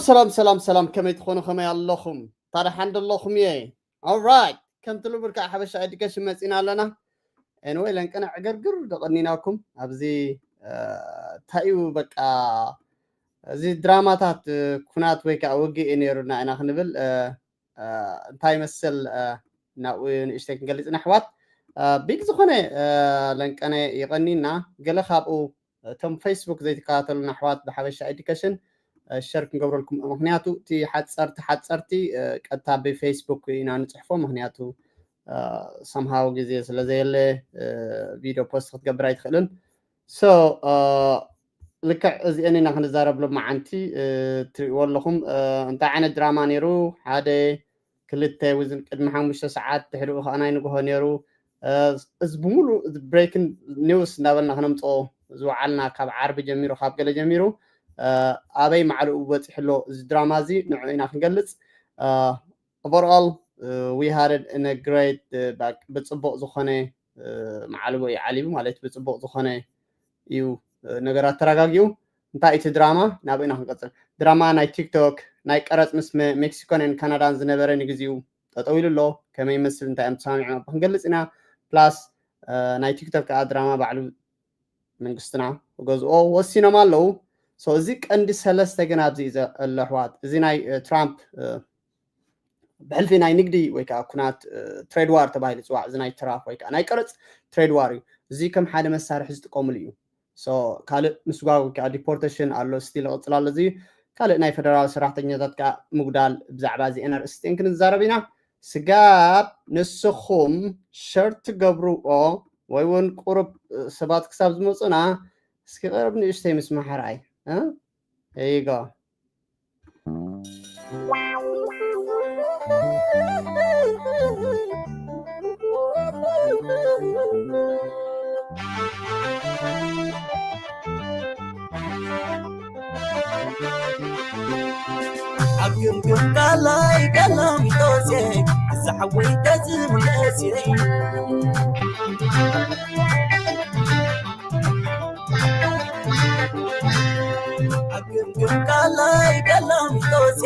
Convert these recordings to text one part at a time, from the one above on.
ሰላም ሰላም ሰላም፣ ከመይ ትኾኑ? ከመይ ኣለኹም? ታዲያ ሓንደ ኣለኹም እየ። Alright፣ ከምቲ ልሙድ ከዓ ሓበሻ ኤዱኬሽን መፂና ኣለና። Anyway፣ ለንቀና ዕገርግር ደቐኒናኩም ኣብዚ። እ፣ እንታይ እዩ በቃ፣ እዚ ድራማታት፣ እ፣ ኩናት ወይ ከዓ ውግእ እዩ ነይሩና ኢና ክንብል፣ እ፣ እ፣ እንታይ ይመስል፣ እ፣ ናብኡ ንእሽተይ ክንገልጽ ኢና ኣሕዋት። እ፣ ቢግ ዝኾነ፣ እ፣ ለንቀነ ይቐኒና። ገለ ካብኡ እቶም ፌስቡክ ዘይትከታተሉና ኣሕዋት ብሓበሻ ኤዱኬሽን፣ እ፣ ሸር ክንገብረልኩም። ምኽንያቱ እቲ ሓጸርቲ ሓጸርቲ፣ እ፣ ቀጥታ ብፌስቡክ ኢና ንጽሕፎ። ምኽንያቱ፣ እ፣ ሰምሃው ግዜ ስለ ዘየለ፣ እ፣ ቪድዮ ፖስት ክትገብር ኣይትኽእልን። So፣ እ፣ ልክዕ እዚአን ኢና ክንዛረብ ሎማዓንቲ። እ፣ ትሪእዎ ኣለኹም፣ እ፣ እንታይ ዓይነት ድራማ ነይሩ? ሓደ፣ ክልተ፣ ውዝን ቅድሚ ሓሙሽተ ሰዓት፣ ድሕሪኡ ከዓ ናይ ንግሆ ነይሩ። እ፣ እዚ ብምሉእ እዚ ብሬክን ኒውስ እንዳበልና ክነምፅኦ ዝወዓልና ካብ ዓርቢ ጀሚሩ፣ ካብ ገለ ጀሚሩ፣ እ፣ ኣበይ ማዕልኡ በፂሑ ኣሎ እዚ ድራማ እዚ፣ ንዑ ኢና ክንገልፅ። እ፣ overall፣ እ፣ we had it in a great፣ እ፣ ባክ-፣ ብፅቡቕ ዝኾነ፣ እ፣ ማዕልቦ እዩ ዓሊቡ ማለት ብፅቡቕ ዝኾነ እዩ፣ እ፣ ነገራት ተረጋጊኡ። እንታይ እቲ ድራማ? ናብኡ ኢና ክንቀፅል። ድራማ ናይ ቲክቶክ ናይ ቀረፅ ምስ መ-፣ ሜክሲኮን ካናዳን ዝነበረ ንግዚኡ ጠጠው ኢሉ ኣሎ። ከመይ ይመስል፣ እንታይ እዮም ተሰማሚዖም ክንገልፅ ኢና። ፕላስ፣ እ፣ ናይ ቲክቶክ ከዓ ድራማ ባዕሉ መንግስትና ክገዝኦ ወሲኖም ኣለዉ። So፣ እዚ ቀንዲ ሰለስተ ግን ኣብዚ እዩ ዘሎ ኣሕዋት። እዚ ናይ፣ እ፣ ትራምፕ፣ እ፣ ብሕልፊ ናይ ንግዲ ወይ ከዓ ኩናት፣ እ፣ ትሬድ ዋር ተባሂሉ ይፅዋዕ። እዚ ናይ ትራፍ ወይ ከዓ ናይ ቀረፅ ትሬድ ዋር እዩ። እዚ ከም ሓደ መሳርሒ ዝጥቀሙሉ እዩ። So፣ ካልእ ምስጓግ ወይ ከዓ ዲፖርቴሽን ኣሎ፣ ስቲል ይቕፅል ኣሎ። እዚ ካልእ ናይ ፌደራል ሰራሕተኛታት ከዓ ምጉዳል፣ ብዛዕባ እዚአን ኣርእስቲን ክንዛረብ ኢና። ስጋብ ንስኹም ሸር ትገብርዎ ወይ እውን ቁሩብ ሰባት ክሳብ ዝመፁና፣ እስኪ ቅርብ ንእሽተይ ምስ ማሕራይ፣ እ? There you go። ኣብ ግምግም ቃላይ ቀላሚጦሴ፣ ዝሓወይ ተዝምለሴ። ኣብ ግምግም ቃላይ ቀላሚጦሴ፣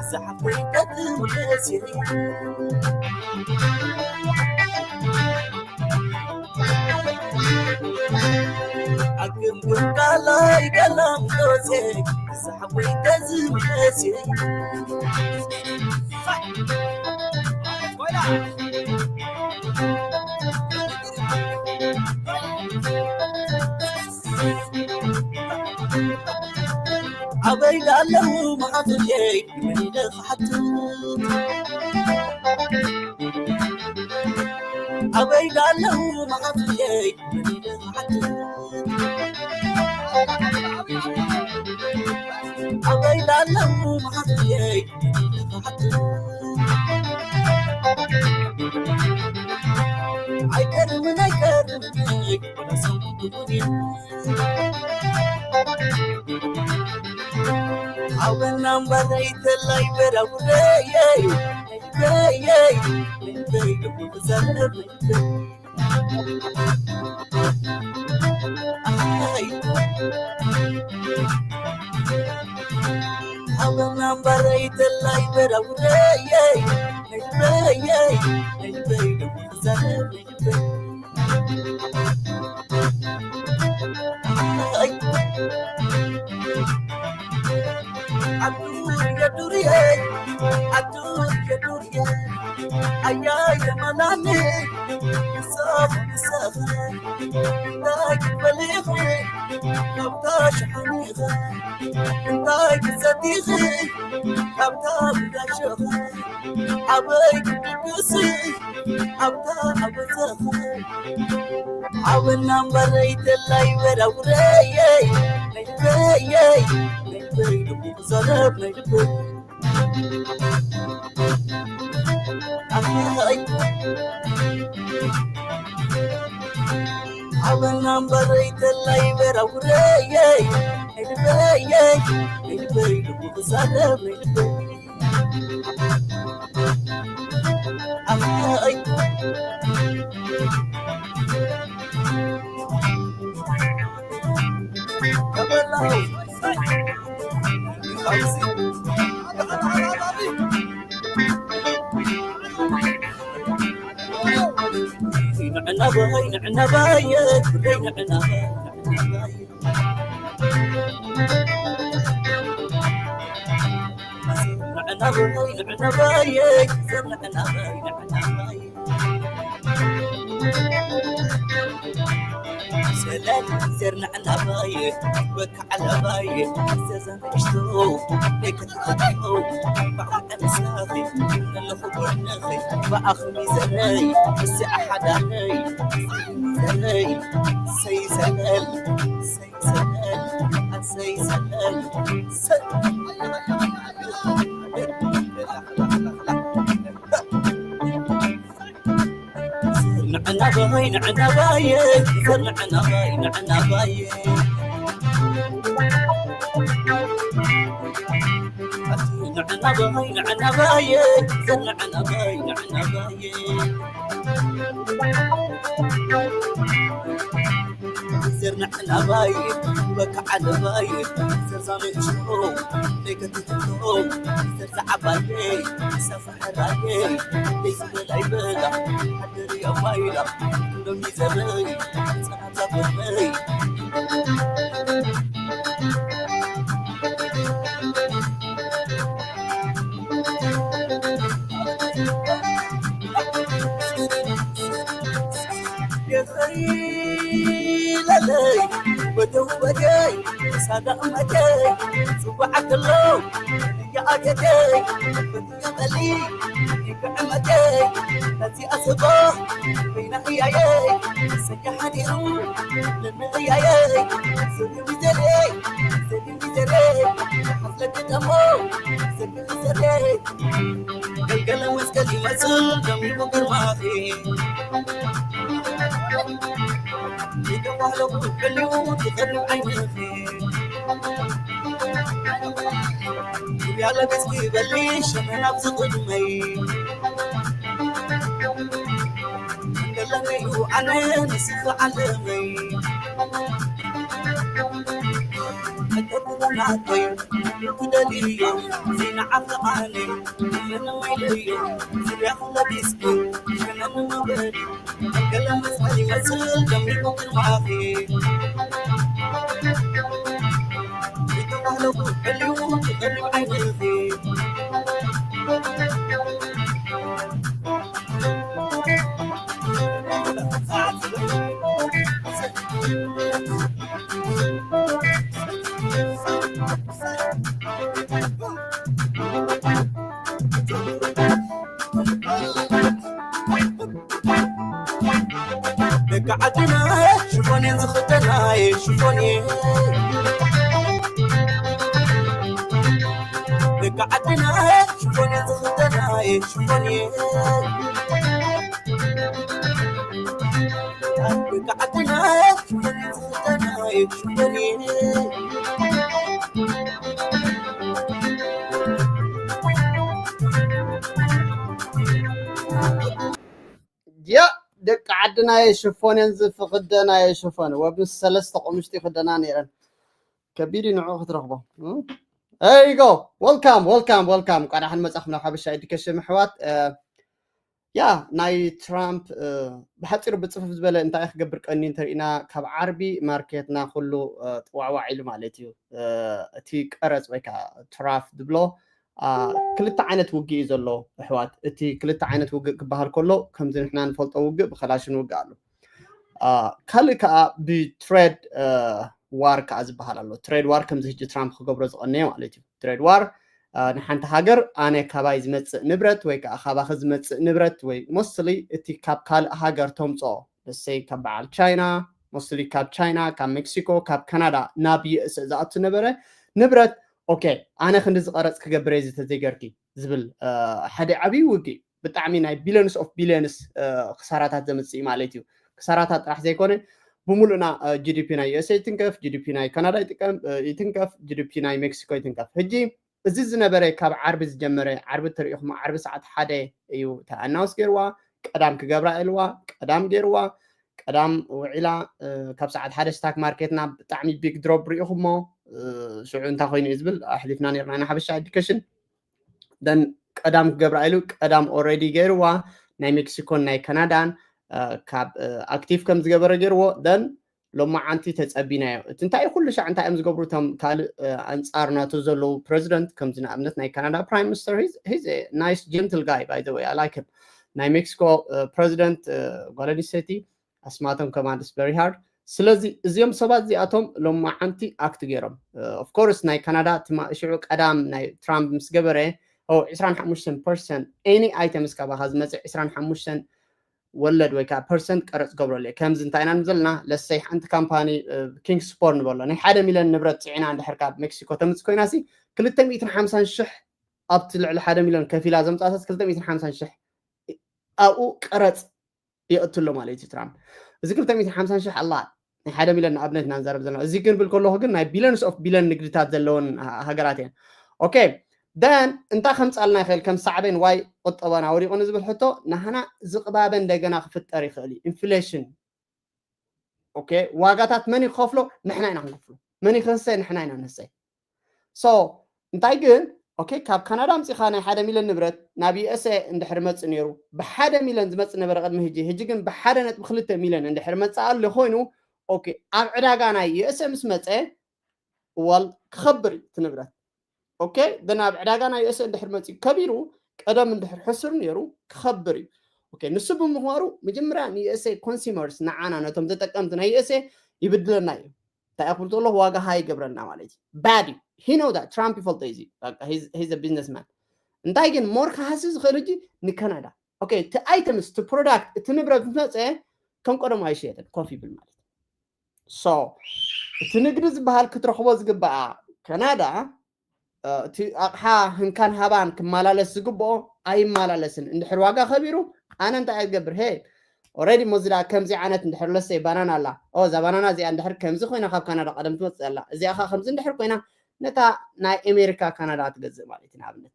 ዝሓወይ ተዝምለሴ። ኣብ ግምግም ቃላይ ቀላሚጦሴ፣ ዝሓወይ ተዝምለሴ። ኣበይ ኣለዉ መዓትየይ መሊለ ክሓትት? ኣበይ ኣለዉ መዓትየይ መሊለ ክሓትት? ኣበይ ኣለዉ መዓትየይ መሊለ ክሓትት? ኣይቀርብን ኣይቀርብን ወላ ሰው ክቡን እዩ። ሓወና እምበረይ ተላይ በራጉረየይ፣ በየይ፣ በይ፣ ልቡ ክዛረብ። ኣይ። ሓወና እምበረይ ተላይ በራጉረየይ፣ በየይ፣ በይ፣ ልቡ ክዛረብ። ኣዱየ ዱርየ፣ ኣዱየ ዱርየ፣ ኣያየ መናኒ፣ ሰብ ንሰኸ፣ እንታይ ክትበሊኺ፣ ካብታ ሸሓኒኸ፣ እንታይ ክትሰቲኺ፣ ካብታ ብዳሸኸ፣ ኣበይ ክትድግሲ፣ ኣብታ ኣበዘኸ። ሓወና እምበረይ ተላይ በራጉረየይ፣ ናይ ልበየይ፣ ናይ ልበይ ልቡ ክዛረብ ናይ ልበይ። ኣይ። ሓወና እምበረይ ተላይ በራጉረየይ፣ ናይ ልበየይ፣ ናይ ልበይ ልቡ ክዛረብ ናይ ልበይ። ኣይ። ናባይ ንዕናባየ ጉደይ ንዕናባይ ንዕናባይ ንዕናባይ ንዕናባየ ዘር ንዕናባይ ንዕናባይ ሰላም ዘር ንዕናባየ በካ ዓለባየ ዘዘንእሽቶ ደቂ ተኸተው ባዕልቀ ምሳኺ ኣለኹ ጎንኺ ብኣኽሚ ዘረይ እዚኣ ሓዳነይ ዘረይ ሰይ ዘለል ሰይ ዘለል ኣሰይ ዘለል ሰይ ንዕናባይ ንዕናባይ ንዕናባይ ንዕናባይ ንዕናባይ ንዕናባይ ንዕናባይ ዘር ንዕናባይ በካ ዓለባይ ዘር ዛነሽቶ ደገትቶ ዘር ዝዓባየይ ሰፋሕራየይ ደይ ዝበላ ይበላ ሓደር ያባይላ እንደሚ ዘረይ ጸናብዛ ጎመይ የኸይለለይ ወደው ወደይ ሳዳቕ መደይ ጽዋዕ ከሎ ያኣገደይ በሊ ይግዕመደይ ነዚ ኣስቦ በይና እያየይ ሰያ ሓዲሩ ለምእያየይ ዝብሚ ዘደይ ዝብሚ ዘደይ ሓፍለቲ ደሞ ዝብሚ ዘደይ ገልገለ መስቀል ይመስል ደሚቁ ግርማኺ ይተባህለኩ ቀሊኡ ትቐርብ ዓይንኺ ዙርያ ለቢስኪ በሊ ሸመን ኣብዚ ቅድመይ እንደለነዩ ኣነ ንስኺ ዓለመይ እተብሉናተይ ትደልዮ ዘይንዓፍቓኒ ምንም ኣይለዮ ዙርያ ለቢስኪ ሸመን መበሊ ገለ መስቀል ይመስል ደሚቁ ግርማኺ ይተባህለኩ ቀሊኡ ትቐርብ ዓይንኺ ደቂ ዓድና ሽፎን እየን ዝኽደና እየ ሽፎን እየ ደቂ ዓድና ሽፎን እየን ዝኽደና እየ ሽፎን እየ ደቂ ዓድና ሽፎን እየን ዝኽደና እየ ሽፎን እየ ያ ደቂ ዓድና የሽፎን እየን ዝፍኽደና የሽፎን ወብ ምስ ሰለስተ ቁምሽቲ ይኽደና ነይረን ከቢድ እዩ ንዑ ክትረኽቦ ሪጎ ወልካም ወልካም ወልካም ቋዳሕን መጻኹም ናብ ሓበሻ ኤዱኬሽን ኣሕዋት ያ ናይ ትራምፕ ብሓፂሩ ብፅፍፍ ዝበለ እንታይ ክገብር ቀኒ እንተሪኢና ካብ ዓርቢ ማርኬትና ኩሉ ጥዋዕዋዕ ኢሉ ማለት እዩ እቲ ቀረፅ ወይ ከዓ ትራፍ ዝብሎ ክልተ ዓይነት ውግእ እዩ ዘሎ ኣሕዋት እቲ ክልተ ዓይነት ውግእ ክበሃል ከሎ ከምዚ ንሕና ንፈልጦ ውግእ ብከላሽን ውግእ ኣሎ ካልእ ከዓ ብትሬድ ዋር ከዓ ዝበሃል ኣሎ ትሬድ ዋር ከምዚ ሕጂ ትራምፕ ክገብሮ ዝቀነየ ማለት እዩ ትሬድ ዋር ንሓንቲ ሃገር ኣነ ካባይ ዝመፅእ ንብረት ወይ ከዓ ካባኸ ዝመፅእ ንብረት ወይ ሞስሊ እቲ ካብ ካልእ ሃገር ተምፅኦ ለሰይ ካብ በዓል ቻይና ሞስሊ ካብ ቻይና ካብ ሜክሲኮ ካብ ካናዳ ናብ ዩኤስ ዝኣቱ ነበረ ንብረት ኦኬ ኣነ ክንዲ ዝቀረፅ ክገብር እዚ ተዘይገርኪ ዝብል ሓደ ዓብዪ ውግእ ብጣዕሚ ናይ ቢሊዮንስ ኦፍ ቢሊዮንስ ክሳራታት ዘምፅእ ማለት እዩ ክሳራታት ጥራሕ ዘይኮነ ብምሉእና ጂዲፒ ናይ ዩኤስኤ ይትንከፍ ጂዲፒ ናይ ካናዳ ይትንከፍ ጂዲፒ ናይ ሜክሲኮ ይትንከፍ ሕጂ እዚ ዝነበረ ካብ ዓርቢ ዝጀመረ ዓርቢ ተሪኢኹም ዓርቢ ሰዓት ሓደ እዩ ተኣናውስ ገይርዋ ቀዳም ክገብራ ኢልዋ ቀዳም ገይርዋ ቀዳም ውዒላ ካብ ሰዓት ሓደ ስታክ ማርኬትና ብጣዕሚ ቢግ ድሮፕ ሪኢኹሞ ሽዑ እንታይ ኮይኑ እዩ ዝብል ኣሕሊፍና ነርና ናይ ሓበሻ ኤዱኬሽን ደን ቀዳም ክገብራ ኢሉ ቀዳም ኦረዲ ገይርዋ ናይ ሜክሲኮን ናይ ካናዳን ካብ ኣክቲቭ ከም ዝገበረ ገይርዎ። ደን ሎማዓንቲ ተጸቢናዮ። እቲ እንታይ ኩሉ ሻዕ እንታይ እዮም ዝገብሩ እቶም ካልእ ኣንጻር ናቶ ዘለዉ ፕረዚደንት፣ ከምዚ ንኣብነት ናይ ካናዳ ፕራይም ሚኒስተር፣ ሂዝ ናይስ ጀንትል ጋይ ባይ ዘ ወይ፣ ኣይ ላይክ ሂም። ናይ ሜክሲኮ ፕረዚደንት ጓል ኣንስተይቲ ኣስማቶም ከማንድስ ቨሪ ሃርድ። ስለዚ እዚኦም ሰባት እዚኣቶም ሎማዓንቲ ኣክት ገይሮም። ኦፍኮርስ ናይ ካናዳ ትማ ሽዑ ቀዳም ናይ ትራምፕ ምስ ገበረ፣ ኦ ዕስራን ሓሙሽተን ፐርሰንት ኤኒ ኣይተምስ ካባኻ ዝመፅእ ዕስራን ሓሙሽተን ወለድ ወይ ከዓ ፐርሰንት ቀረፅ ገብረሉ እየ። ከምዚ እንታይ ኢና ንብል ዘለና፣ ለሰይ ሓንቲ ካምፓኒ ኪንግ ስፖር ንበሎ ናይ ሓደ ሚሊዮን ንብረት ፅዒና እንድሕር ካብ ሜክሲኮ ተምፅእ ኮይና ሲ ክልተ ሚእትን ሓምሳን ሽሕ ኣብቲ ልዕሊ ሓደ ሚሊዮን ከፊላ ዘምፃእታት ክልተ ሚእትን ሓምሳን ሽሕ ኣብኡ ቀረፅ የእትሎ ማለት እዩ ትራምፕ። እዚ ክልተ ሚእትን ሓምሳን ሽሕ ኣላ ናይ ሓደ ሚሊዮን ንኣብነት ኢና ንዛረብ ዘለና። እዚ ግን ብል ከለኹ ግን ናይ ቢሊዮንስ ኦፍ ቢሊዮን ንግድታት ዘለውን ሃ- ሃገራት እየን። ኦኬ ደን እንታይ ከምፃልና ይኽእል ከም ሳዕቤን ዋይ ቁጠባና ወዲቑ ንዝብል ሕቶ ናህና ዝቕባበ እንደገና ክፍጠር ይኽእል እዩ። ኢንፍሌሽን ኦኬ ዋጋታት መን ይኸፍሎ? ንሕና ኢና ክንከፍሎ። መን ይክህሰ? ንሕና ኢና ንህሰ። ሶ እንታይ ግን ኦኬ ካብ ካናዳ ኣምፂኻ ናይ ሓደ ሚሊዮን ንብረት ናብ ዩኤስኤ እንድሕር መፅእ ነይሩ ብሓደ ሚሊዮን ዝመፅእ ነበረ ቅድሚ ህጂ። ህጂ ግን ብሓደ ነጥቢ ክልተ ሚሊዮን እንድሕር መፅእ ኣሎ ኮይኑ ኦኬ ኣብ ዕዳጋ ናይ ዩኤስኤ ምስ መፀ ዋል ክኸብር እዩ እቲ ንብረት። ኦኬ ደን ኣብ ዕዳጋ ናይ ዩኤስኤ እንድሕር መፅኡ ከቢሩ ቀደም እንድሕር ሕሱር ነይሩ ክኸብር እዩ። ኦኬ ንሱ ብምኽባሩ መጀመርያ ንዩኤስኤ ኮንሱመርስ ንዓና ነቶም ተጠቀምቲ ናይ ዩኤስኤ ይብድለና እዩ። እንታይ ክብል ከለኹ ዋጋ ሃይ ይገብረልና ማለት እዩ። ባድ እዩ። ሂ ኖው ዳት ትራምፕ ይፈልጦ እዚ ቢዝነስ ማን። እንታይ ግን ሞር ክሃሲ ዝኽእል እጂ ንካናዳ ኦኬ እቲ ኣይተምስ እቲ ፕሮዳክት እቲ ንብረት ምስ መፀ ከም ቀደሙ ኣይሸየጥን ኮፍ ይብል ማለት እዩ። ሶ እቲ ንግዲ ዝበሃል ክትረኽቦ ዝግበኣ ካናዳ እቲ ኣቕሓ ህንካን ሃባን ክመላለስ ዝግብኦ ኣይመላለስን። እንድሕር ዋጋ ከቢሩ ኣነ እንታይ እየ ዝገብር? ሄ ኦረዲ ሞዚ ዳ ከምዚ ዓይነት እንድሕር ለሰይ ባናና ኣላ ኦ እዛ ባናና እዚኣ እንድሕር ከምዚ ኮይና ካብ ካናዳ ቀደም ትመፅእ ኣላ እዚኣ ኸ ከምዚ እንድሕር ኮይና ነታ ናይ ኣሜሪካ ካናዳ ትገዝእ ማለት እዩ ንኣብነት።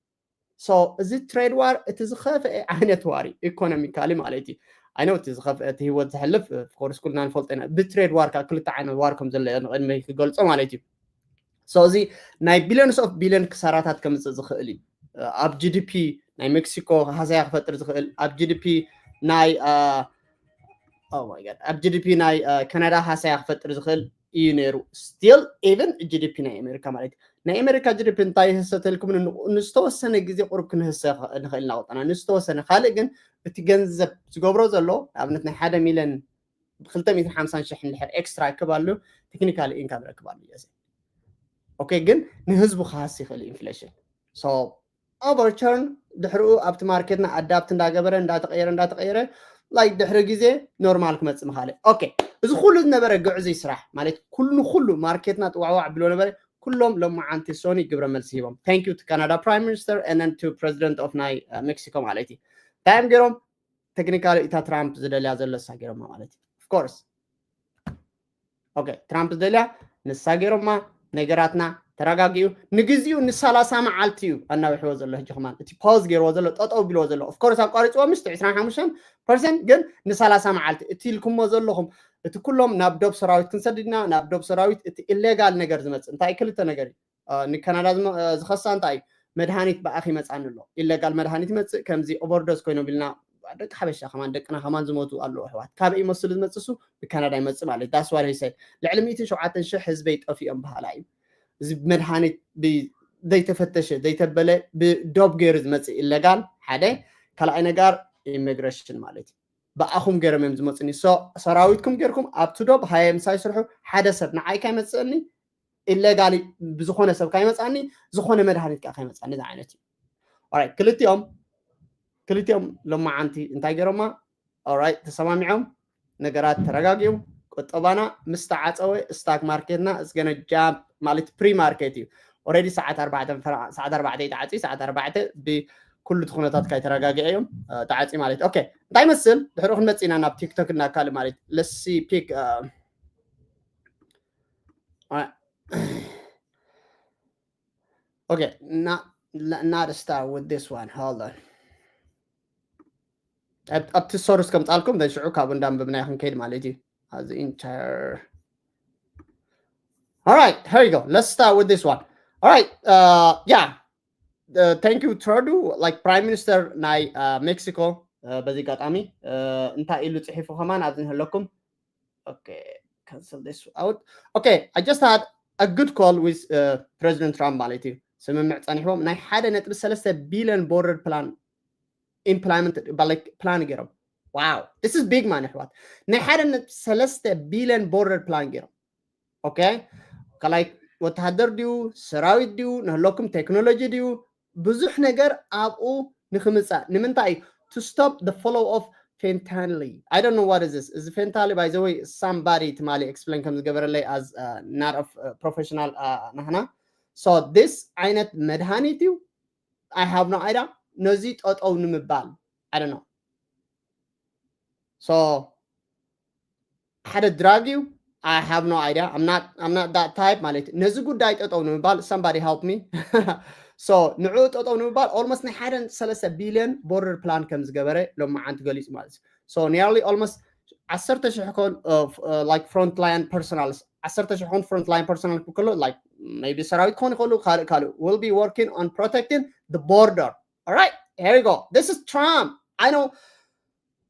ሶ እዚ ትሬድ ዋር እቲ ዝኸፍአ ዓይነት ዋር እዩ ኢኮኖሚካሊ ማለት እዩ። ኣይ ኖው እቲ ዝኸፍአ እቲ ህይወት ዘሕልፍ ኮርስ ኩልና ንፈልጦ ኢና። ብትሬድ ዋር ከዓ ክልተ ዓይነት ዋር ከም ዘሎ እየ ንቅድመይ ክገልፆ ማለት እዩ። ሶ እዚ ናይ ቢሊዮንስ ኦፍ ቢሊዮን ክሳራታት ከምፅእ ዝኽእል እዩ። ኣብ ጂዲፒ ናይ ሜክሲኮ ሃሰያ ክፈጥር ዝኽእል ኣብ ጂዲፒ ናይ ኣብ ጂዲፒ ናይ ካናዳ ሃሰያ ክፈጥር ዝኽእል እዩ ነይሩ። ስቲል ኢቨን ጂዲፒ ናይ ኣሜሪካ ማለት እዩ። ናይ ኣሜሪካ ጂዲፒ እንታይ ይህሰተልኩም ንዝተወሰነ ግዜ ቁሩብ ክንህሰ ንኽእል እናቆጠና ንዝተወሰነ ካልእ ግን እቲ ገንዘብ ዝገብሮ ዘሎ ንኣብነት ናይ ሓደ ሚሊዮን ብክልተ ሚእትን ሓምሳን ሽሕ እንድሕር ኤክስትራ ክባሉ ቴክኒካል ኢንካም ረክባሉ ዩ ኦኬ ግን ንህዝቡ ክሃስ ይኽእል ኢንፍሌሽን ሶ ኦቨርቸርን ድሕሪኡ ኣብቲ ማርኬትና ኣዳፕት እንዳገበረ እንዳተቀየረ እንዳተቀየረ ላይክ ድሕሪ ግዜ ኖርማል ክመፅእ ምኻለ ኦኬ እዚ ኩሉ ዝነበረ ግዕዙይ ስራሕ ማለት ኩሉ ኩሉ ማርኬትና ጥዋዕዋዕ ብሎ ነበረ ኩሎም ሎማዓንቲ ሶኒ ግብረ መልሲ ሂቦም thank you to Canada Prime Minister and then to President of ናይ ሜክሲኮ ማለት እዩ እንታይ እዮም ገይሮም ቴክኒካሊ እታ ትራምፕ ዝደልያ ዘሎ እሳ ገይሮማ ማለት እዩ ኦፍኮርስ ኦኬ ትራምፕ ዝደልያ ንሳ ገይሮማ ነገራትና ተረጋጊኡ ንግዚኡ ንሳላሳ መዓልቲ እዩ ኣናዊሕዎ ዘሎ ሕጂ ከማን እቲ ፖዝ ገይርዎ ዘሎ ጠጠው ቢልዎ ዘሎ ኦፍኮርስ ኣቋሪፅዎ ምስ ዕስራን ሓሙሽተን ፐርሰንት ግን ንሳላሳ መዓልቲ እቲ ኢልኩሞ ዘለኹም እቲ ኩሎም ናብ ዶብ ሰራዊት ክንሰድድና ናብ ዶብ ሰራዊት እቲ ኢሌጋል ነገር ዝመፅእ እንታይ ክልተ ነገር እዩ ንካናዳ ዝኸሳ እንታይ እዩ መድሃኒት ብኣኺ ይመፃኒ ኣሎ ኢሌጋል መድሃኒት ይመፅእ ከምዚ ኦቨርዶዝ ኮይኖም ኢልና ደቂ ሓበሻ ከማን ደቅና ከማን ዝሞቱ ኣለዉ ኣሕዋት ካበይ ይመስሉ ዝመፅእ ሱ ብካናዳ ይመፅእ ማለት ዳስዋር ሂሰ ልዕሊ ሚእትን ሸውዓተን ሽሕ ህዝበይ ጠፊኦም በሃላ እዩ እዚ መድሃኒት ዘይተፈተሸ ዘይተበለ ብዶብ ገይሩ ዝመፅእ ኢሌጋል ሓደ ካልኣይ ነጋር ኢሚግሬሽን ማለት እዩ ብኣኹም ገይሮም እዮም ዝመፅኒ ሰራዊትኩም ገይርኩም ኣብቲ ዶብ ሃየ ምሳይ ስርሑ ሓደ ሰብ ንዓይ ካይመፅእኒ ኢሌጋሊ ብዝኾነ ሰብ ካይመፃኒ ዝኾነ መድሃኒት ከዓ ካይመፃኒ ዝዓይነት እዩ ኦራይት ክልቲኦም ክልቲኦም ሎማዓንቲ እንታይ ገይሮማ ኦራይት ተሰማሚዖም ነገራት ተረጋጊኡ ቁጠባና ምስ ተዓፀወ ስታክ ማርኬትና እስገነ ጃምፕ ማለት ፕሪ ማርኬት እዩ ኦረዲ ሰዓት ኣርባዕተ ሰዓት ኣርባዕተ ተዓፂ ሰዓት ኣርባዕተ ብኩሉ እቲ ኩነታት ካይተረጋግዐ እዮም ተዓፂ ማለት ኦኬ እንታይ መስል ድሕሪኡ ክንመፅእ ኢና ናብ ቲክቶክ እና ካልእ ማለት ለሲ ፒክ Okay, not not start with this one. Hold on. ኣብቲ ሶርስ ከምፃልኩም ደ ሽዑ ካብኡ እንዳንብብና ክንከይድ ማለት እዩ። As entire. All right, here you go. Let's start with this one. All right, uh, yeah. Uh, thank you, Trudeau, like Prime Minister ናይ uh, Mexico. በዚ ኣጋጣሚ እንታይ ኢሉ ፅሒፉ ከማን ኣብዚ ንህለኩም። Okay, cancel this out. Okay, I just had a good call with uh, President Trump ማለት እዩ። ስምምዕ ጸኒሕዎም ናይ ሓደ ነጥቢ ሰለስተ ቢልዮን ቦርደር ፕላን ኢምፕላይመንት ፕላን ገይሮም። Wow, this is big man ኣሕዋት። ናይ ሓደ ነጥቢ ሰለስተ ቢልዮን ቦርደር ፕላን ገይሮም። ኦኬ፣ ከላይ ወተሃደር ድዩ፣ ሰራዊት ድዩ፣ ንህለኩም ቴክኖሎጂ ድዩ፣ ብዙሕ ነገር ኣብኡ ንክምፃእ። ንምንታይ እዩ? To stop the flow of fentanyl. I don't know what is this. እዚ fentanyl, by the way, somebody ትማሊ explain ከም ዝገበረለይ as not a professional ናህና። So this ዓይነት መድሃኒት እዩ። I have no idea. ነዚ ጠጠው ንምባል I don't know. So ሓደ ድራግ እዩ። I have no idea. I'm not, I'm not that type ማለት እዩ። ነዚ ጉዳይ ጠጠው ንምባል somebody help me. So ንዕኡ ጠጠው ንምባል almost ናይ ሓደ ሰለስተ ቢልዮን ቦርደር ፕላን ከም ዝገበረ ሎማዓንቲ ገሊፁ ማለት እዩ። So nearly almost ዓሰርተ ሽሕ ኮን like front line personnel፣ ዓሰርተ ሽሕ ኮን front line personnel ክከሎ like maybe ሰራዊት ክኾን ይኽእሉ፣ ካልእ ካልእ will be working on protecting the border. All right, here we go. This is Trump. I know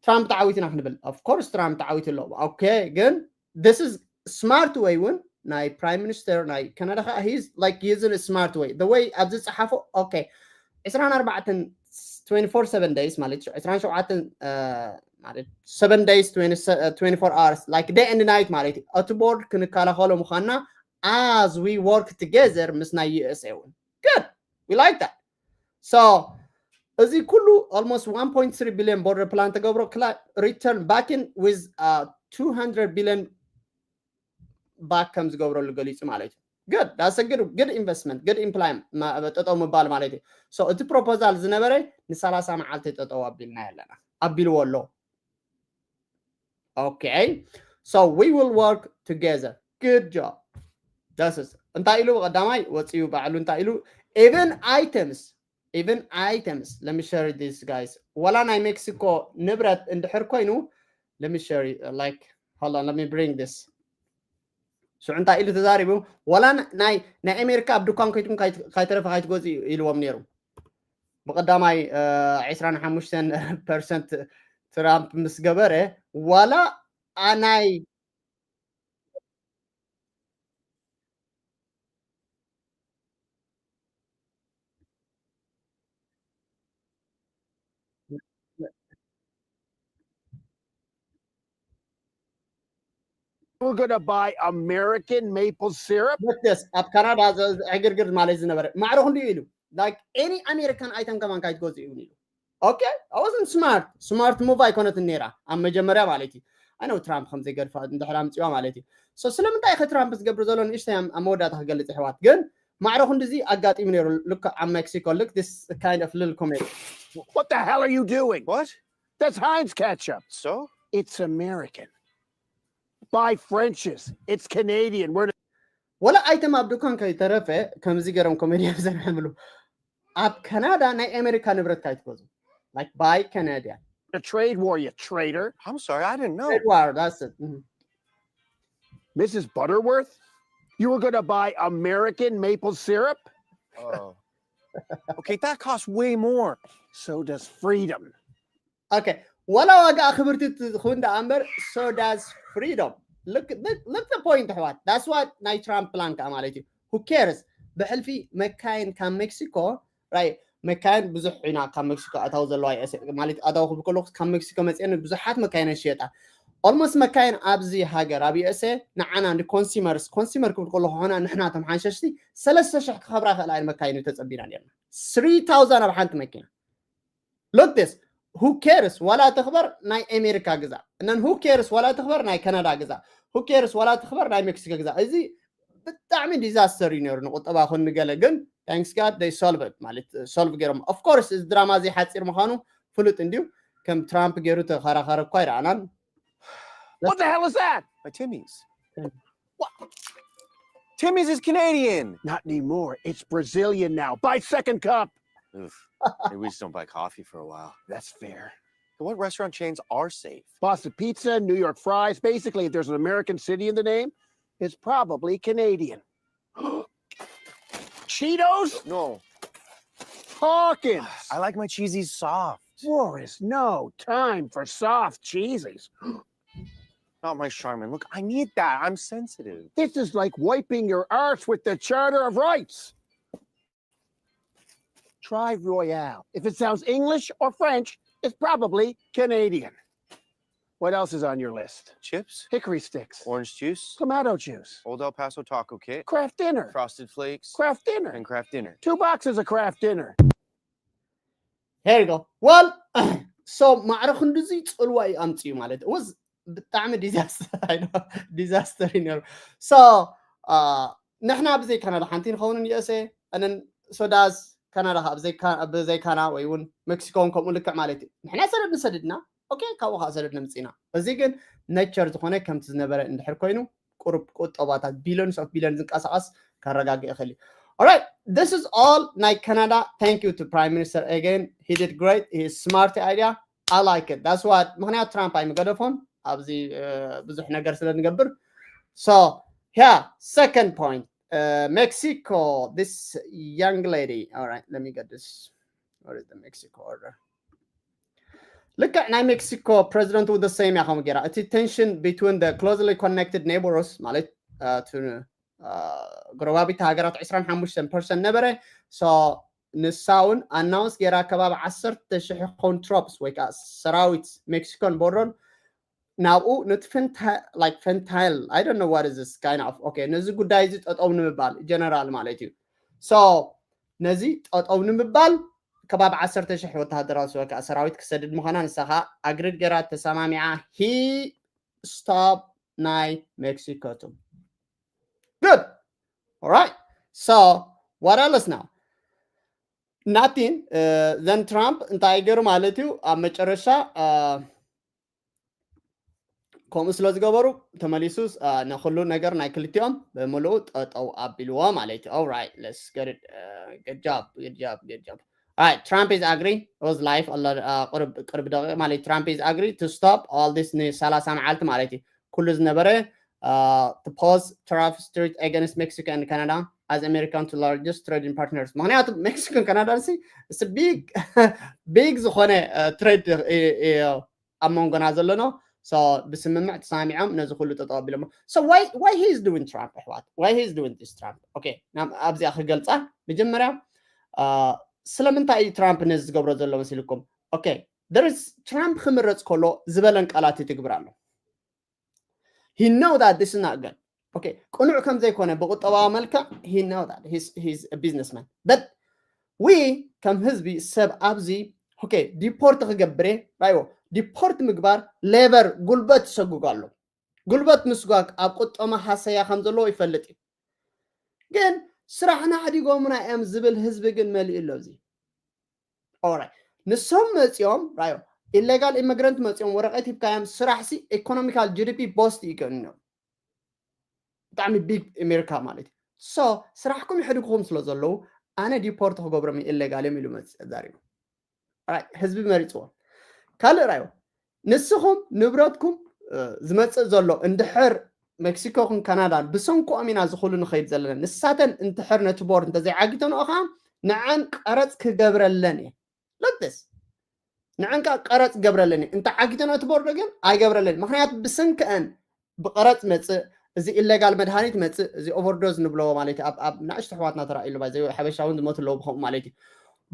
ትራምፕ ተዓዊትና ክንብል፣ of course ትራምፕ ተዓዊቱ ኣሎ። Okay, ግን this is smart way እውን ናይ ፕራይም ሚኒስተር ናይ ካናዳ ከዓ he's like using a smart way, the way ኣብዚ ዝፀሓፎ። Okay, ዕስራን ኣርባዕተን twenty-four seven days ማለት እዩ፣ ዕስራን ሸውዓተን ማለት seven days, twenty-four hours, like day and night ማለት እዩ። እቲ ቦርደር ክንከላኸሎ ምዃንና as we work together ምስ ናይ USA እውን። Good, we like that. So እዚ ኩሉ almost one point three billion border plan ተገብሮ ክላ return back in with two hundred billion back ከም ዝገብረሉ ገሊፁ ማለት እዩ። Good, that's a good, good investment, good ኢምፕላይም ጠጠው ምባል ማለት እዩ። So እቲ ፕሮፖዛል ዝነበረ ንሰላሳ መዓልቲ ጠጠው ኣቢልና ኣለና፣ ኣቢልዎ ኣሎ። Okay, so we will work together. Good job. That's it. እንታይ ኢሉ ቀዳማይ ወፂኡ ባዕሉ እንታይ ኢሉ? Even items, even items, let me share this, guys. ወላ ናይ ሜክሲኮ ንብረት እንድሕር ኮይኑ, let me share it, like, hold on, let me bring this. ሽዑ እንታይ ኢሉ ተዛሪቡ? ወላ ናይ ናይ ኣሜሪካ ኣብ ድኳን ከይትኩም ካይተረፈ ካይትገዝኡ ኢልዎም ነይሩ። ብቀዳማይ ዕስራን ሓሙሽተን ፐርሰንት ትራምፕ ምስ ገበረ ዋላ ኣናይ We're gonna buy American maple syrup. Yes, ኣብ ካናዳ ዕግርግር ማለት ዝነበረ ማዕረ ክንዲኡ ኢሉ like any American item ከማን ካይትገዝኡ እውን ኢሉ። Okay, I wasn't smart. Smart move ኣይኮነትን ነይራ ኣብ መጀመሪያ ማለት እዩ። I know ትራምፕ ከም ዘይገድፋ እንድሕር ኣምፅዋ ማለት እዩ። So ስለምንታይ ከ ትራምፕ ዝገብር ዘሎ ንእሽተይ ኣብ መወዳእታ ክገልፅ ኣሕዋት። ግን ማዕረ ክንድዚ ኣጋጢሙ ነይሩ። Look ኣብ ሜክሲኮ, look this kind of little comedy. What the hell are you doing? What? That's Heinz ketchup. So? It's American. Buy French's. It's Canadian. We're ወላ ኣይተም ኣብ ድኳን ከይተረፈ ከምዚ ገይሮም ኮሜድያን ዝሰርሕምሉ ኣብ ካናዳ ናይ ኣሜሪካ ንብረት ካይትገዙ like buy Canadian. A trade war, you traitor. I'm sorry, I didn't know. Trade war, that's it. Mhm. Missus Butterworth, you were gonna buy American maple syrup? Oh. Okay, that costs way more. So does freedom. Okay, ወላ ዋጋ ክብርቲ ትኹን ደኣ እምበር so does freedom. Look, look, look the point ኣሕዋት. That's what ናይ ትራምፕ ፕላን ከዓ ማለት እዩ። Who cares? ብሕልፊ መካይን ካብ ሜክሲኮ right? መካይን ብዙሕ ኢና ካብ ሜክሲኮ ኣታዊ ዘለዋ USA ማለት ኣታዊ ክብል ከለኩ ካብ ሜክሲኮ መፅአን ብዙሓት መካይን ይሽየጣ። Almost መካይን ኣብዚ ሃገር ኣብ USA ንዓና ን consumers, consumer ክብል ከለኩ ኾና ንሕና ቶም ሓንሸሽቲ ሰለስተ ሽሕ ክኸብራ ክእላ እየን መካይን እዩ ተፀቢና ነርና። Three thousand ኣብ ሓንቲ መኪና። Look this, who cares ዋላ ትኽበር ናይ ኣሜሪካ ግዛ እነን who cares ዋላ ትኽበር ናይ ካናዳ ግዛ who cares ዋላ ትኽበር ናይ ሜክሲኮ ግዛ። እዚ ብጣዕሚ ዲዛስተር እዩ ነይሩ ንቁጠባ ኮን ንገለ ግን thanks God they solve it ማለት solve ገይሮም። Of course እዚ ድራማ እዚ ሓፂር ምዃኑ ፍሉጥ እንድዩ። ከም ትራምፕ ገይሩ ተኸራኸረ እኳ ኣይረኣናን። What the hell is that? My Timmy's. What? Timmy's is Canadian. Not anymore. It's Brazilian now. Buy second cup. Oof. Maybe we just don't buy coffee for a while. That's fair. What restaurant chains are safe? Boston Pizza, New York Fries. Basically, if there's an American city in the name, it's probably Canadian. Cheetos? No. Hawkins. I like my cheesies soft. War is no time for soft cheeses. Not my Charmin. Look, I need that. I'm sensitive. This is like wiping your arse with the Charter of Rights. Try Royale. If it sounds English or French, it's probably Canadian. What else is on your list? Chips, Hickory sticks, orange juice, clamato juice, Old El Paso taco kit, Kraft dinner, frosted flakes, Kraft dinner, and Kraft dinner. Two boxes of Kraft dinner. Here you go. Well, so ማዕረ ክንድዚ ጽልዋ እዩ ኣምፅኡ ማለት እዩ። Was ብጣዕሚ disaster disaster እዩ ነሩ። So ንሕና ብዘይ ካናዳ ሓንቲ ንኸውን USA and so does ካናዳ ከዓ ብዘይ ካና ወይ እውን ሜክሲኮ እውን ከምኡ ልክዕ ማለት እዩ። ንሕና ሰደድ ንሰድድና okay ካብኡ ከዓ ሰደድ ንምፅና። እዚ ግን nature ዝኾነ ከምቲ ዝነበረ እንድሕር ኮይኑ ቁሩብ ቁጠባታት billions of billions ዝንቀሳቐስ ከረጋግእ ይኽእል እዩ። Alright, this is all ናይ ካናዳ. Thank you to Prime Minister again. He did great. He is smart idea. I like it. That's what ምክንያቱ ትራምፕ ኣይምገደፎን ኣብዚ ብዙሕ ነገር ስለ ንገብር። So yeah, second point. Mexico, this young lady. Alright, let me get this. What is the Mexico order? ልክዕ ናይ ሜክሲኮ ፕሬዚደንት with the same ያኸም ገይራ እቲ tension between the closely connected neighbors ማለት ጎረባቢት ሃገራት ዕስራን ሓሙሽተን percent ነበረ። So ንሳ እውን ኣናውንስ ገይራ ከባቢ ዓሰርተ ሽሕ ኾን ትሮፕስ ወይ ከዓ ሰራዊት ሜክሲኮን ቦርደሮን ናብኡ ነቲ fentanyl I don't know what is this kind of okay ነዚ ጉዳይ እዚ ጠጠው ንምባል ጀነራል ማለት እዩ። So ነዚ ጠጠው ንምባል ከባቢ ዓሰርተ ሽሕ ወተሃደራዊ ወይ ከዓ ሰራዊት ክሰድድ ምዃና ንሳ ከዓ ኣግሪድ ገይራ ተሰማሚዓ። He stop ናይ ሜክሲኮ ቱ good. Alright, so what else now? Nothing. Then ትራምፕ እንታይ ገይሩ ማለት እዩ ኣብ መጨረሻ ከምኡ ስለ ዝገበሩ ተመሊሱ ንኩሉ ነገር ናይ ክልቲኦም ብምልኡ ጠጠው ኣቢልዎ ማለት እዩ። Alright, let's get it. Good job, good job, good job. Alright, Trump is agree. It was live. ቅርብ ደቂቕ ማለት Trump is agree to stop all this ን ሰላሳ መዓልቲ ማለት እዩ። ኩሉ ዝነበረ to pause tariff straight against Mexico and Canada as American two largest trading partners. ምክንያቱ ሜክሲኮን ካናዳን ሲ big big ዝኾነ trade ኣብ መንጎና ዘሎ ነው። So ብስምምዕ ተሰማሚዖም ነዚ ኩሉ ጠጠው ኣቢሎሞ። So why why he is doing Trump ኣሕዋት? Why he is doing this Trump? Okay፣ ኣብዚኣ ክገልፃ መጀመርያ ስለምንታይ እዩ ትራምፕ ነዚ ዝገብሮ ዘሎ መሲልኩም? Okay, there is ትራምፕ ክምረፅ ከሎ ዝበለን ቃላት ይትግብር ኣሎ። He know that this is not good. Okay, ቅኑዕ ከም ዘይኮነ ብቁጠባዊ መልክዕ he know that he's he's a businessman. But we ከም ህዝቢ ሰብ ኣብዚ okay ዲፖርት ክገብር እየ ራይዎ ዲፖርት ምግባር ሌበር ጉልበት ይሰጉግ ኣሎ። ጉልበት ምስጓግ ኣብ ቁጠማ ሃሰያ ከም ዘለዎ ይፈልጥ እዩ። ግን ስራሕና ኣሕዲጎምና እዮም ዝብል ህዝቢ ግን መሊኡ ኣሎ። እዚ ኦራይ ንሶም መፂኦም ራዮ ኢሌጋል ኢሚግራንት መፂኦም ወረቀት ሂብካዮም ስራሕ ሲ ኢኮኖሚካል ጂ ዲ ፒ ቦስት ይገኑ ብጣዕሚ ቢግ ኣሜሪካ ማለት እዩ። So ስራሕኩም ይሕድግኹም ስለ ዘለዉ ኣነ ዲፖርት ክገብሮም ኢሌጋል እዮም ኢሉ መፅእ ዛሪቡ። ህዝቢ መሪፅዎ። ካልእ ራዮ ንስኹም ንብረትኩም ዝመፅእ ዘሎ እንድሕር ሜክሲኮ ን ካናዳን ብሰንክኦም ኢና ዝኽሉ ንኸይድ ዘለና። ንሳተን እንድሕር ነቲ ቦርድ እንተዘይዓጊተንኦ ከዓ ንዐን ቀረፅ ክገብረለን እየ። Look this ንዐን ከዓ ቀረፅ ክገብረለን እየ። እንተ ዓጊተንኦ እቲ ቦርድ ግን ኣይገብረለን። ምክንያቱ ብሰንክአን ብቀረፅ መፅእ እዚ ኢሌጋል መድሃኒት መፅእ እዚ ኦቨርዶዝ ንብሎ ማለት እዩ። ኣብ ናእሽቶ ኣሕዋትና ተራእዩሉ ባይ ሓበሻ እውን ዝሞቱ ኣለዉ ብከምኡ ማለት እዩ።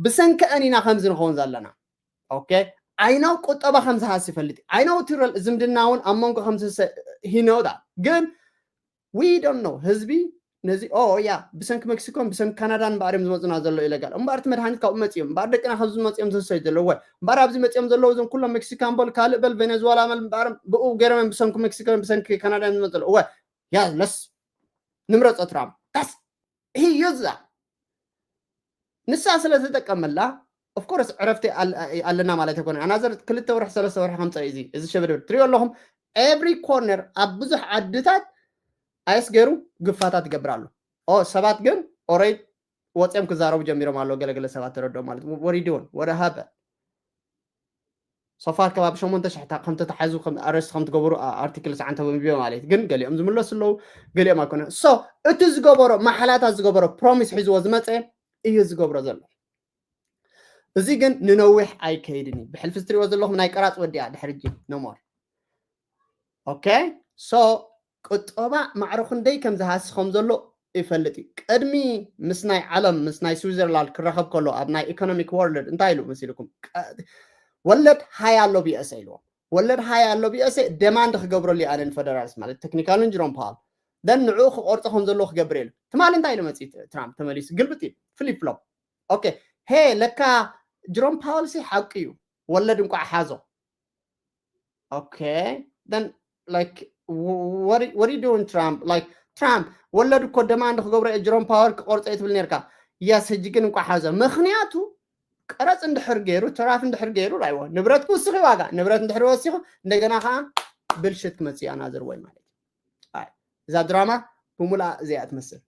ብሰንክአን ኢና ከምዚ ንኸውን ዘለና። ኦኬ I know ቁጠባ ከም ዝሃስ ይፈልጥ። I know ትረል ዝምድና እውን ኣብ መንጎ ከም ዝሰ he know that ግን we don't know ህዝቢ ነዚ ኦ ያ ብሰንኪ ሜክሲኮን ብሰንኪ ካናዳን እምበኣር እዮም ዝመፁና ዘሎ ኢለጋል እምበኣር እቲ መድሃኒት ካብኡ መፂኦም እምበኣር ደቅና ካብዚ መፂኦም ዝሰዩ ዘለዉ ወይ እምበኣር ኣብዚ መፂኦም ዘለዉ እዞም ኩሎም ሜክሲካን በል ካልእ በል ቬኔዙዋላ በል እምበኣር ብኡ ገይሮም ብሰንኪ ሜክሲኮን ብሰንኪ ካናዳን ዝመፁ ዘለዉ እወ ያለስ ንምረፆ ትራምፕ ስ ይዛ ንሳ ስለ ዝጠቀመላ ኦፍኮርስ ዕረፍቲ ኣለና ማለት ኣይኮነ ኣናዘር ክልተ ወርሒ ሰለስተ ወርሒ ከምፀ እዚ እዚ ሸበደበ ትሪኦ ኣለኹም ኤቭሪ ኮርነር ኣብ ብዙሕ ዓድታት ኣይስ ገይሩ ግፋታት ይገብር ኣሎ። ሰባት ግን ኦረይ ወፅኦም ክዛረቡ ጀሚሮም ኣለዉ። ገለገለ ሰባት ተረድኦም ማለት ወሪድውን ወደ ሃበ ሶፋር ከባቢ ሸሞንተ ሽሕ ከምተተሓዙ ኣረስት ከምትገብሩ ኣርቲክል ሰዓን ተበንቢዮ ማለት ግን ገሊኦም ዝምለሱ ኣለዉ ገሊኦም ኣይኮነ ሶ እቲ ዝገበሮ ማሓላታት ዝገበሮ ፕሮሚስ ሒዝዎ ዝመፀ እዩ ዝገብሮ ዘሎ። እዚ ግን ንነዊሕ ኣይከይድን እዩ። ብሕልፊ እትሪእዎ ዘለኹም ናይ ቀራፅ ወዲኣ ድሕሪ ጂ no more። ኦኬ፣ so ቁጠባ ማዕረ ክንደይ ከም ዝሃሲ ከም ዘሎ ይፈልጥ እዩ። ቅድሚ ምስ ናይ ዓለም ምስ ናይ ስዊዘርላንድ ክራኸብ ከሎ ኣብ ናይ ኢኮኖሚክ ወርልድ እንታይ ኢሉ መሲልኩም? ወለድ ሃያ ኣሎ ብኤስኤ ኢልዎም። ወለድ ሃያ ኣሎ ብኤስኤ ደማንድ ክገብረሉ ኣነ ንፈደራልስ ማለት ቴክኒካልን ጅሮም ፓወር ደን ንዕኡ ክቆርጾ ከም ዘለዎ ክገብር ኢሉ። ትማሊ እንታይ ኢሉ መጽእ ትራምፕ ተመሊሱ ግልብጥ እዩ። ፍሊፕ ፍሎፕ። ኦኬ፣ ሄ ለካ ጅሮም ፓወል ሲ ሓቂ እዩ። ወለድ እንቋዕ ሓዞ። ኦኬ፣ then like what are you doing ትራምፕ? Like ትራምፕ ወለድ እኮ ደማንድ ክገብሮ እየ ጅሮም ፓወር ክቆርጾ እየ ትብል ነርካ። የስ፣ ሕጂ ግን እንቋዕ ሓዞ። ምክንያቱ ቀረጽ እንድሕር ገይሩ፣ ተራፍ እንድሕር ገይሩ ራይዎ ንብረት ክውስኽ እዩ ዋጋ። ንብረት እንድሕር ወሲኹ እንደገና ከዓ ብልሽት ክመጽእ እዩ ኣናዘር ወይ ማለት እዩ። ኣይ፣ እዛ ድራማ ብሙሉኣ እዚኣ ትመስል።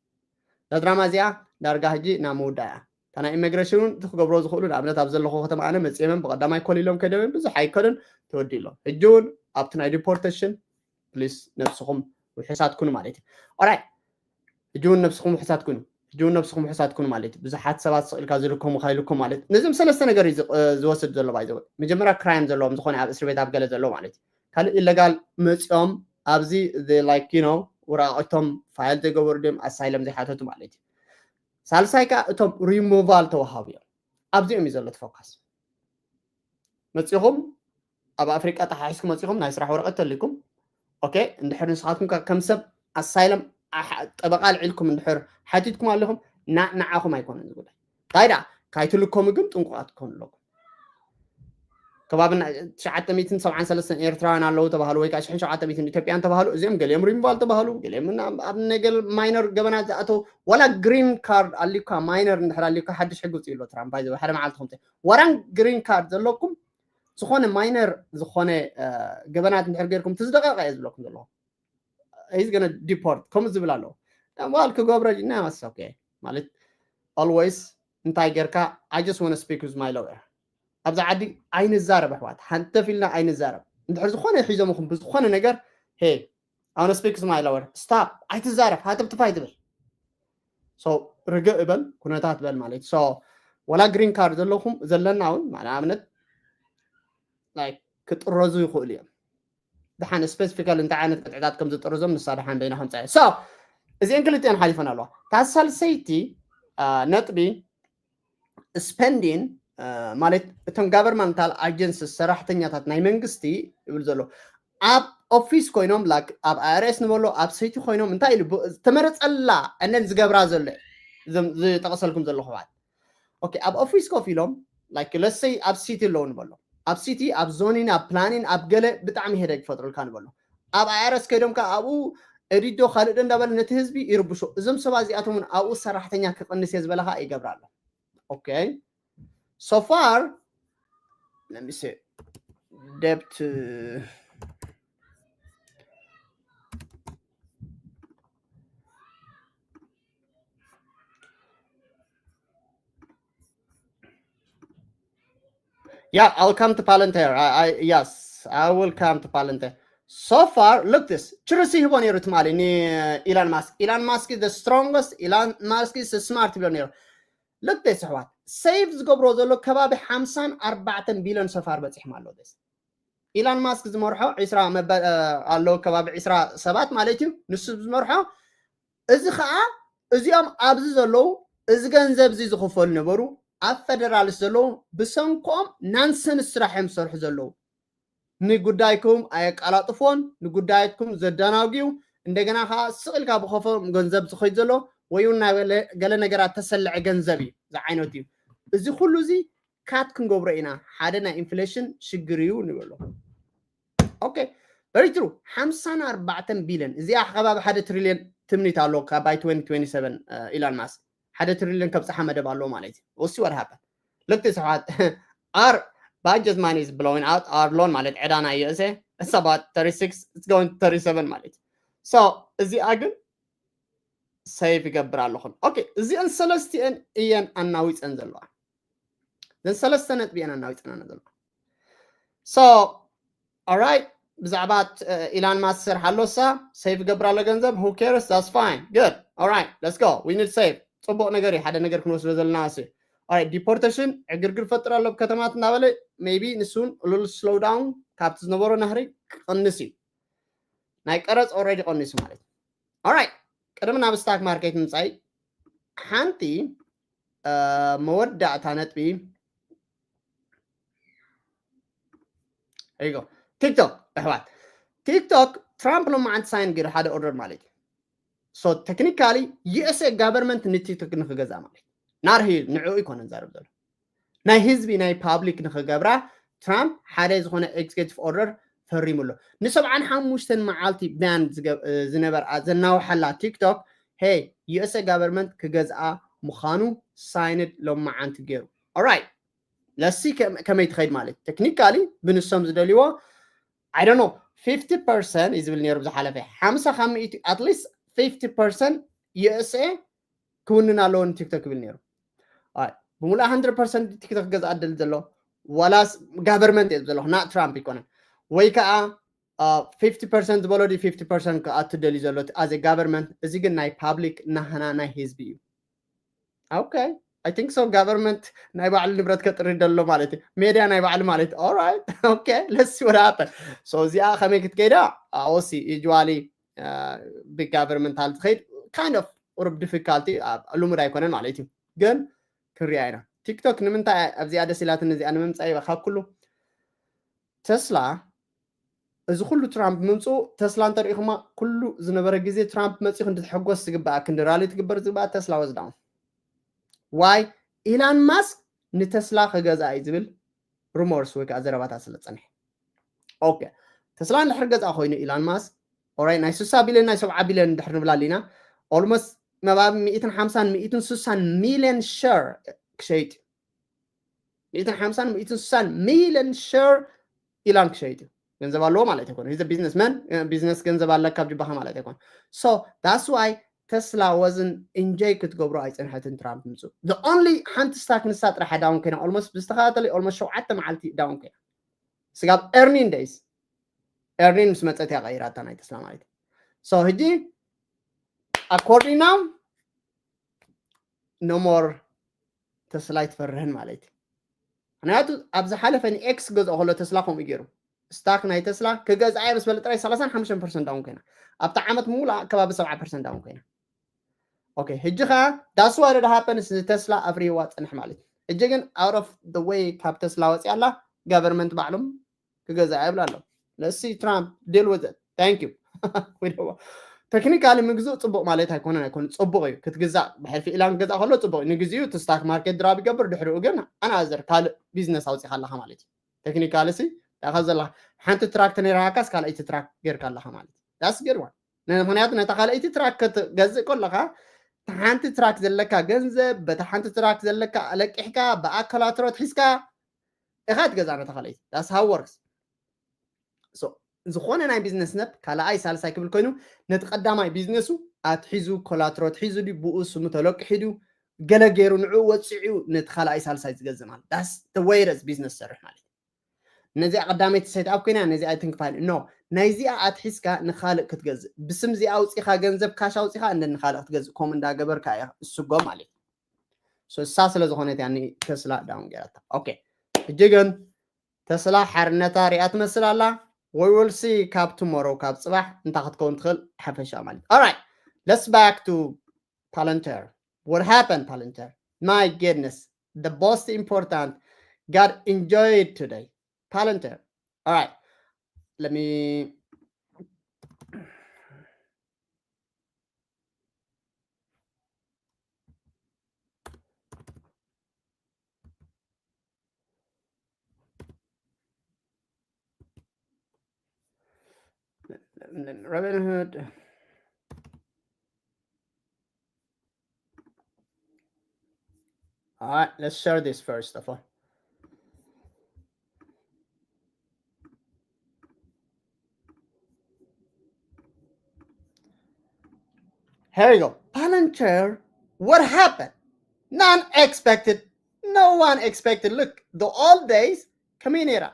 እዛ ድራማ እዚኣ ዳርጋ ሕጂ ናብ ምውዳእ እያ። እታ ናይ ኢሚግሬሽን እውን እቲ ክገብሮ ዝኽእሉ ንኣብነት ኣብ ዘለኹ ከተማ ኣነ መፅየመን ብቐዳማይ ኮሊሎም ከይዶም ብዙሕ ኣይከዱን ተወዲሎም። ሕጂ እውን ኣብቲ ናይ ዲፖርቴሽን ፕሊስ ነብስኹም ውሕሳት ኩኑ ማለት እዩ። ኦራይት፣ ሕጂ እውን ነብስኹም ውሕሳት ኩኑ። ሕጂ እውን ነብስኹም ውሕሳት ኩኑ ማለት እዩ። ብዙሓት ሰባት ስቕ ኢልካ ዝልከሙ ካይልኩም ማለት እዩ። ነዚም ሰለስተ ነገር እዩ ዝወስድ ዘሎ ባይዘወ። መጀመርያ ክራይም ዘለዎም ዝኾነ ኣብ እስር ቤት ኣብ ገለ ዘሎ ማለት እዩ። ካልእ ኢለጋል መፂኦም ኣብዚ like you know ወረቃቅቶም ፋይል ዘይገበሩ ድም ኣሳይለም ዘይሓተቱ ማለት እዩ። ሳልሳይ ከዓ እቶም ሪሙቫል ተዋሃቡ እዮም። ኣብዚኦም እዩ ዘሎ እቲ ፎካስ። መፂኹም ኣብ ኣፍሪቃ ተሓሒዝኩም መፂኹም ናይ ስራሕ ወረቀት ተሊኩም ኦኬ፣ እንድሕር ንስኻትኩም ከ ከም ሰብ ኣሳይለም ኣሕ- ጠበቃ ኣልዒልኩም እንድሕር ሓቲትኩም ኣለኹም ና- ንዓኹም ኣይኮነን እዚ ጉዳይ። እንታይ ደኣ ካይትልከሙ ግን ጥንቁቃት ትኮኑ ኣለኩም። ከባቢ ና- ትሽዓተ ሚእትን ሰብዓን ሰለስተን ኤርትራውያን ኣለዉ ተባህሉ ወይ ከዓ ሽሕን ሸውዓተ ሚእትን ኢትዮጵያን ተባህሉ። እዚኦም ገሊኦም ሪሙቫል ተባህሉ፣ ገሊኦም እና ኣብ ነገር ማይነር ገበናት ዝኣተው ዋላ ግሪን ካርድ ኣሊካ ማይነር እንድሕር ኣሊካ ሓድሽ ሕጊ ውፅእ ኣሎ ትራምፕ ባይዘ ሓደ መዓልቲ ከምተ ዋራን ግሪን ካርድ ዘለኩም ዝኾነ ማይነር ዝኾነ ገበናት እንድሕር ገይርኩም ትዝደቀቀ እየ ዝብለኩም ዘለኹ። He's gonna deport ከምኡ ዝብል ኣለዎ። ዋል ክገብረ ና ኦኬ ማለት always እንታይ ጌርካ I just want to speak with my lawyer። ኣብዚ ዓዲ ኣይንዛረብ ኣሕዋት፣ ሓንተፍ ኢልና ኣይንዛረብ። እንድሕር ዝኾነ ሒዞምኹም ብዝኾነ ነገር ሄ I want to speak with my lawyer stop ኣይትዛረብ ሃተብ ትፋይ ትብል። So ርግእ እበል ኩነታት በል ማለት so ወላ ግሪን ካርድ ዘለኹም ዘለና እውን ንኣብነት like ክጥረዙ ይኽእሉ እዮም። ደሓን ስፔሲፊካል እንታይ ዓይነት ቅጥዕታት ከም ዝጥርዞም ንሳ ደሓን በይና ከምፀ so እዚአን ክልቲአን ሓሊፈን ኣለዋ። እታ ሳልሰይቲ ነጥቢ ስፐንዲን ማለት እቶም ጋቨርንመንታል ኣጀንሲ ሰራሕተኛታት ናይ መንግስቲ ይብል ዘሎ ኣብ ኦፊስ ኮይኖም like ኣብ ኣይኣርኤስ ንበሎ ኣብ ሰይቲ ኮይኖም እንታይ ኢሉ ዝተመረፀላ እነን ዝገብራ ዘሎ ዝጠቀሰልኩም ዘለኹ ባት okay ኣብ ኦፊስ ኮፍ ኢሎም like let's say ኣብ ሲቲ ኣለዉ ንበሎ ኣብ ሲቲ ኣብ ዞኒን ኣብ ፕላኒን ኣብ ገለ ብጣዕሚ ሄደ ክፈጥሩልካ ንበሎ ኣብ ኣይኣርኤስ ከይዶም ከዓ ኣብኡ ኤዲዶ ካልእ ዶ እንዳበለ ነቲ ህዝቢ ይርብሾ እዞም ሰባት እዚኣቶም እውን ኣብኡ ሰራሕተኛ ክቅንስ እየ ዝበለ ከዓ ይገብር ኣሎ okay so far let me see debt Yeah, I'll come to Palantir. I, I yes, I will come to Palantir. So far, look this. Chirisi hibo neru tmali ni Elon Musk. Elon Musk is the strongest. Elon Musk is the smart billionaire. Look this what. Save ዝገብሮ ዘሎ ከባቢ ሓምሳን ኣርባዕተን ቢልዮን so far በፂሕም ኣሎ this. ኢላን ማስክ ዝመርሖ ዒስራ ኣለዉ ከባቢ ዒስራ ሰባት ማለት እዩ ንሱ ዝመርሖ እዚ ከዓ እዚኦም ኣብዚ ዘለዉ እዚ ገንዘብ እዚ ዝኽፈሉ ነበሩ ኣብ ፈደራልስ ዘለዉ ብሰንኮም ናንሰንስ ስራሕ እዮም ዝሰርሑ ዘለዉ ንጉዳይኩም ኣየቀላጥፎን ንጉዳይኩም ዘደናጉዩ እንደገና ከዓ ስቕ ኢልካ ብኸፎም ገንዘብ ዝኸይድ ዘሎ ወይ እውን ናይ ገለ ነገራት ተሰልዐ ገንዘብ እዩ ዝዓይነቱ እዩ እዚ ኩሉ እዚ ካት ክንገብሮ ኢና ሓደ ናይ ኢንፍሌሽን ሽግር እዩ ንብሎ okay very true ሓምሳን ኣርባዕተን ቢልዮን እዚኣ ከባቢ ሓደ ትሪልዮን ትምኒት ኣሎ ካብ by twenty twenty-seven ኢላን ማስክ ሓደ ትሪልዮን ከብፅሓ መደብ ኣለዎ ማለት እዩ we'll see what happen ልክቲ ስብሓት our budget money is blowing out our loan ማለት ዕዳና እዩ እሰ it's about thirty-six it's going to thirty-seven ማለት እዩ so እዚኣ ግን save ይገብር ኣለኹን okay እዚአን ሰለስቲአን እየን ኣናዊፀን ዘለዋ እዘን ሰለስተ ነጥቢ እየን ኣናዊፀን ኣለዋ so alright ብዛዕባ ኢላን ማስክ ዝሰርሓ ኣሎ ሳ save ይገብር ኣሎ ገንዘብ who cares that's fine good alright let's go we need save ፅቡቅ ነገር እዩ ሓደ ነገር ክንወስዶ ዘለና ሲ Alright, deportation ዕግርግር ፈጥር ኣሎ ኣብ ከተማት እናበለ maybe ንሱን ሉል slow down ካብቲ ዝነበሮ ናህሪ ክቕንስ እዩ። ናይ ቀረፅ already ቀኒሱ ማለት እዩ። Alright፣ ቅድሚ ናብ stock market ምምፃይ ሓንቲ መወዳእታ ነጥቢ ሪጎ። ቲክቶክ ኣሕዋት፣ ቲክቶክ ትራምፕ ሎማዓንቲ ሳይን ገይሩ ሓደ ኦርደር ማለት እዩ። So technically USA government ንቲክቶክ ንክገዛ ማለት ናርሂ ንዕኡ ይኮነ ዘርብ ዘሎ ናይ ህዝቢ ናይ ፓብሊክ ንክገብራ ትራምፕ ሓደ ዝኾነ executive order ፈሪሙ ኣሎ። ንሰብዓን ሓሙሽተን መዓልቲ ban ዝነበርኣ ዘናውሐላ ቲክቶክ ሄይ USA government ክገዝኣ ምዃኑ ሳይንድ ሎማዓንቲ ገይሩ። Alright፣ ለሲ ከመይ ትኸይድ ማለት technically ብንሶም ዝደልይዎ I don't know fifty percent እዩ ዝብል ነይሩ ብዝሓለፈ ሓምሳ ካብ ሚእቲ at least fifty percent USA ክውንን ኣለዎ ንቲክቶክ ይብል ነይሩ። ብምሉእ hundred percent ቲክቶክ ገዛ ኣደል ዘሎ ዋላስ ጋቨርመንት እየ ዘለኹ ና ትራምፕ ይኮነ ወይ ከዓ fifty percent ዝበሎ ዲ fifty percent ክኣቱ ደልዩ ዘሎ as government። እዚ ግን ናይ ፓብሊክ ናህና ናይ ህዝቢ እዩ። Okay, I think so። Government ናይ ባዕሉ ንብረት ከጥሪ ደሎ ማለት እዩ። ሜድያ ናይ ባዕሉ ማለት እዩ። Alright, okay, let's see what happen። So እዚኣ ከመይ ክትከይዳ ኣወሲ usually ብጋቨርመንታል ትኸይድ kind of ቁሩብ difficulty ልሙድ ኣይኮነን ማለት እዩ። ግን ክንሪኣ ኢና። ቲክቶክ ንምንታይ ኣብዚኣ ደስ ኢላትኒ እዚኣ ንምምፃእ ይበካ ኩሉ ተስላ እዚ ኩሉ ትራምፕ ምምፅኡ ተስላ እንተሪኢኹማ ኩሉ ዝነበረ ግዜ ትራምፕ መፂኡ ክንዲ ትሕጎስ ዝግበኣ ክንዲ ራሊ ትግበር ዝግበኣ ተስላ was down። Why? ኢላን ማስክ ንተስላ ክገዝኣ እዩ ዝብል ሩሞርስ ወይ ከዓ ዘረባታት ስለ ዝፀንሐ። Okay፣ ተስላ እንድሕር ገዝኣ ኮይኑ ኢላን ማስክ ኦራይ ናይ ስሳ ቢልዮን ናይ ሰብዓ ቢልዮን እንድሕር ንብላ ኣሊና almost መባብ ሚእትን ሓምሳን ሚእትን ስሳን ሚልዮን ሸር ክሸይጥ እዩ። ሚእትን ሓምሳን ሚእትን ስሳን ሚልዮን ሸር ኢላን ክሸይጥ እዩ። ገንዘብ ኣለዎ ማለት ኣይኮነ። He's a businessman፣ ቢዝነስ ገንዘብ ኣለካ ኣብ ጅባኻ ማለት ኣይኮነ። So that's why ተስላ wasn't enjoy ክትገብሮ ኣይፀንሐትን ትራምፕ ምፁ። The only ሓንቲ ስታክ ንሳ ጥራሕ ዳውን ኮይና almost ብዝተኸታተለ almost ሸውዓተ መዓልቲ ዳውን ኮይና ስጋብ earning days earning ምስ መፀት እያ ቀይራታ ናይ ተስላ ማለት እዩ። So ሕጂ according now no more ተስላ ኣይትፈርህን ማለት እዩ። ምክንያቱ ኣብ ዝሓለፈ ንኤክስ ገዝኦ ከሎ ተስላ ከምኡ ገይሩ ስታክ ናይ ተስላ ክገዝኣ እየ ምስ በለ ጥራይ ሰላሳን ሓሙሽተን ፐርሰንት ዳውን ኮይና ኣብቲ ዓመት ምሉእ ከባቢ ሰብዓ ፐርሰንት ዳውን ኮይና። Okay፣ ሕጂ ከዓ that's what happened ንተስላ ኣፍሪዋ ፀንሕ ማለት እዩ። ሕጂ ግን out of the way ካብ ተስላ ወፂኣ ኣላ። ጋቨርመንት ባዕሎም ክገዝኣ ይብላ ኣለዉ። Let's see Trump deal with it. Thank you። Technically ምግዝኡ ፅቡቅ ማለት ኣይኮነን ኣይኮነ ፅቡቅ እዩ ክትግዛእ ብሕልፊ ኢላን ክገዝኣ ከሎ ፅቡቅ እዩ ንግዚኡ እቲ ስታክ ማርኬት ድራብ ይገብር ድሕሪኡ ግን ኣናዘር ካልእ ቢዝነስ ኣውፂካ ኣለካ ማለት እዩ። Technically ሲ ዳካ ዘለካ ሓንቲ ትራክ ተነይራካስ ካልኣይቲ ትራክ ጌርካ ኣለካ ማለት እዩ። That's good one። ምክንያቱ ነታ ካልኣይቲ ትራክ ክትገዝእ ከለካ ሓንቲ ትራክ ዘለካ ገንዘብ በታ ሓንቲ ትራክ ዘለካ ለቂሕካ ብኣካላትሮት ሒዝካ ኢኻ ትገዛ ነታ ካልኣይቲ that's how works። ዝኾነ ናይ ቢዝነስ ነብ ካልኣይ ሳልሳይ ክብል ኮይኑ ነቲ ቀዳማይ ቢዝነሱ ኣትሒዙ ኮላትሮ ኣትሒዙ ድዩ ብኡ ስሙ ተለቂሑ ድዩ ገለ ገይሩ ንዕኡ ወፂዑ ነቲ ካልኣይ ሳልሳይ ዝገዝእ ማለት that's the way ቢዝነስ ዝሰርሕ ማለት ነዚኣ ቀዳመይቲ ሰይት ኣፕ ኮይና ነዚኣ ትንክፋል no ናይዚኣ ኣትሒዝካ ንካልእ ክትገዝእ ብስም ዚኣ ኣውፂኻ ገንዘብ ካሽ ኣውፂኻ እንደ ንካልእ ክትገዝእ ከምኡ እንዳገበርካ እያ እሱጎ ማለት እዩ። እሳ ስለ ዝኾነት እያ ተስላ ዳውን ገይራታ። Okay፣ ሕጂ ግን ተስላ ሓርነታ ሪኣ ትመስል ኣላ። We will see ካብ ቱሞሮው ካብ ፅባሕ እንታይ ክትከውን ትኽእል ሓፈሻ ማለት። Alright, let's back to Palantir. What happened, Palantir? My goodness, the most important got enjoyed today. Palantir. Alright, let me Robinhood. All right, let's share this first of all. Here you go. Palantir, what happened? None expected. No one expected. Look, the old days, ከመይ ነይራ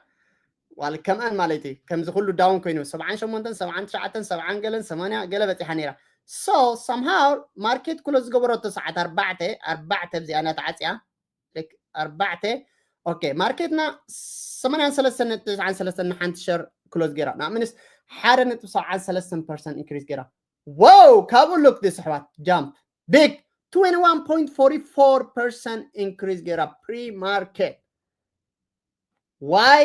ዋል ከምኣን ማለት እዩ ከምዚ ኩሉ ዳውን ኮይኑ ሰብዓን ሸሞንተን ሰብዓን ትሽዓተን ሰብዓን ገለን ሰማንያ ገለ በፂሓ ነይራ so somehow ማርኬት ኩሎ ዝገበረቶ ሰዓት ኣርባዕተ ኣርባዕተ ብዚኣ እናተዓፅያ like ኣርባዕተ። ኦኬ፣ ማርኬትና ሰማንያን ሰለስተን ነጥቢ ትስዓን ሰለስተን ንሓንቲ ሸር ክሎዝ ገይራ፣ ንኣምንስ ሓደ ነጥቢ ሰብዓን ሰለስተን ፐርሰንት ኢንክሪዝ ገይራ። ዋው፣ ካብኡ ሉክ ዲስ ኣሕዋት፣ ጃምፕ ቢግ፣ ትዌንቲ ዋን ፖይንት ፎርቲ ፎር ፐርሰንት ኢንክሪዝ ገይራ ፕሪ ማርኬት። ዋይ?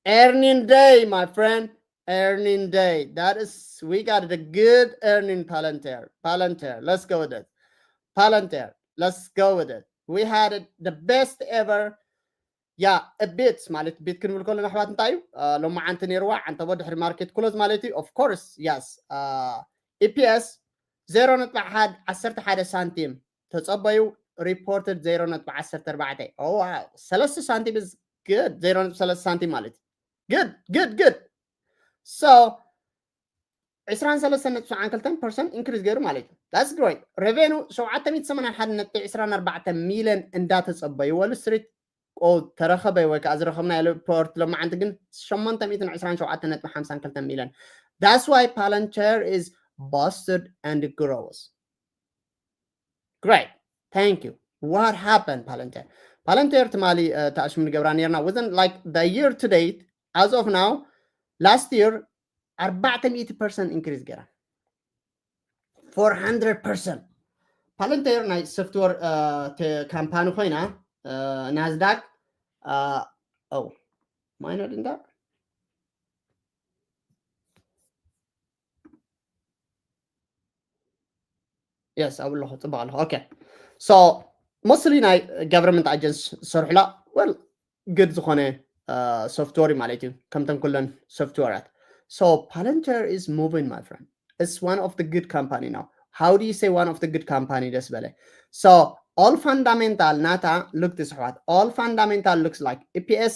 Earning day, my friend. Earning day. That is, we got a good earning, Palantir. Palantir, let's go with it. Palantir, let's go with it. We had it, the best ever. Yeah, a bit ማለት ቢት ክንብል ከሎ ኣሕዋት እንታይ እዩ? ሎማዓንቲ ነይርዋ፣ ዓንተቦ ድሕሪ ማርኬት ክሎዝ ማለት እዩ። Of course, yes. ኢፒኤስ ዜሮ ነጥቢ ዓሰርተ ሓደ ሳንቲም ተጸበዩ። ሪፖርትድ ዜሮ ነጥቢ ዓሰርተ ኣርባዕተ። Oh wow, ሰለስተ ሳንቲም is good. ዜሮ ነጥቢ ሰለስተ ሳንቲም ማለት እዩ። Good, good, good. So ዕስራን ሰለስተን ነጥቢ ሰብዓን ክልተን ፐርሰንት ኢንክሪዝ ገይሩ ማለት እዩ። That's great. ሬቨኑ ሸውዓተ ሚእቲ ሰማንያን ሓደ ነጥቢ ዕስራን ኣርባዕተን ሚልዮን እንዳተጸበዩ፣ ወል ስትሪት ተረኸበ ወይ ከዓ ዝረኸብናዮ ሪፖርት ሎማዓንቲ ግን ሸሞንተ ሚእትን ዕስራን ሸውዓተን ነጥቢ ሓምሳን ክልተን ሚልዮን። That's why Palantir is boosted and grows. Great. Thank you. What happened, Palantir? Palantir ትማሊ ተኣሽሙ ንገብራ ነርና። Within, like, the year to date, as of now, last year ኣርባዕተ ሚእቲ ፐርሰንት ኢንክሪዝ ገይራ። Four hundred percent። Palantir ናይ ሶፍትዌር ካምፓኒ ኮይና፣ ናዝዳክ። Oh, ማይነር እንዳ የስ ኣብ ኣለኹ፣ ፅቡቅ ኣለኹ። ኦኬ። So mostly ናይ government agents ዝሰርሑላ፣ well, good ዝኾነ ሶፍትዌር ማለት እዩ፣ ከምተን ኩለን ሶፍትዌራት። So Palantir is moving, my friend. It's one of the good company now. How do you say one of the good company? ደስ በለ። So all fundamental ናታ look this what all fundamental looks like. ኢፒኤስ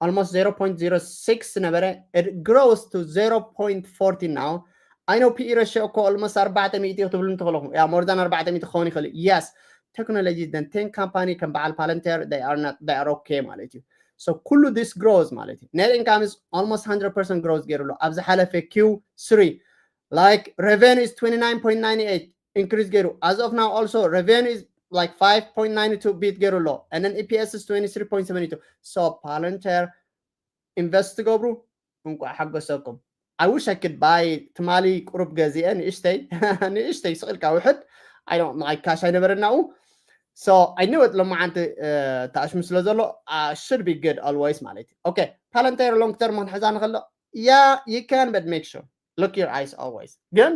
almost zero point zero six ነበረ, it grows to zero point forty now. I know ፒኢ ratio እኮ almost ኣርባዕተ ሚእቲ ክትብሉ እንተኽለኹም፣ yeah, more than ኣርባዕተ ሚእቲ ክኸውን ይኽእል። Yes, technology then ten company ከም በዓል Palantir, they are not, they are okay ማለት እዩ። So ኩሉ this grows ማለት እዩ። Net income is almost hundred percent growth ገይሩ ኣሎ ኣብ ዝሓለፈ ኪው ስሪ። Like revenue is twenty nine point nine eight increase ገይሩ። As of now also revenue is like five point nine two beat ገይሩ ኣሎ። And then ኢፒኤስ is twenty three point seventy two. So Palantir invest ትገብሩ፣ እንቋዕ ሓጎሰኩም። I wish I could buy ትማሊ ቁሩብ ገዚአ ንእሽተይ፣ ንእሽተይ ስቕ ኢልካ ውሕድ። I don't, my cash ኣይነበረናኡ። So I knew it ሎማዓንቲ ተኣሽሙ ስለ ዘሎ should be good always ማለት እዩ። Okay, Palantir long term ክንሕዛ ንኽእል። Yeah, you can, but make sure, look your eyes always. ግን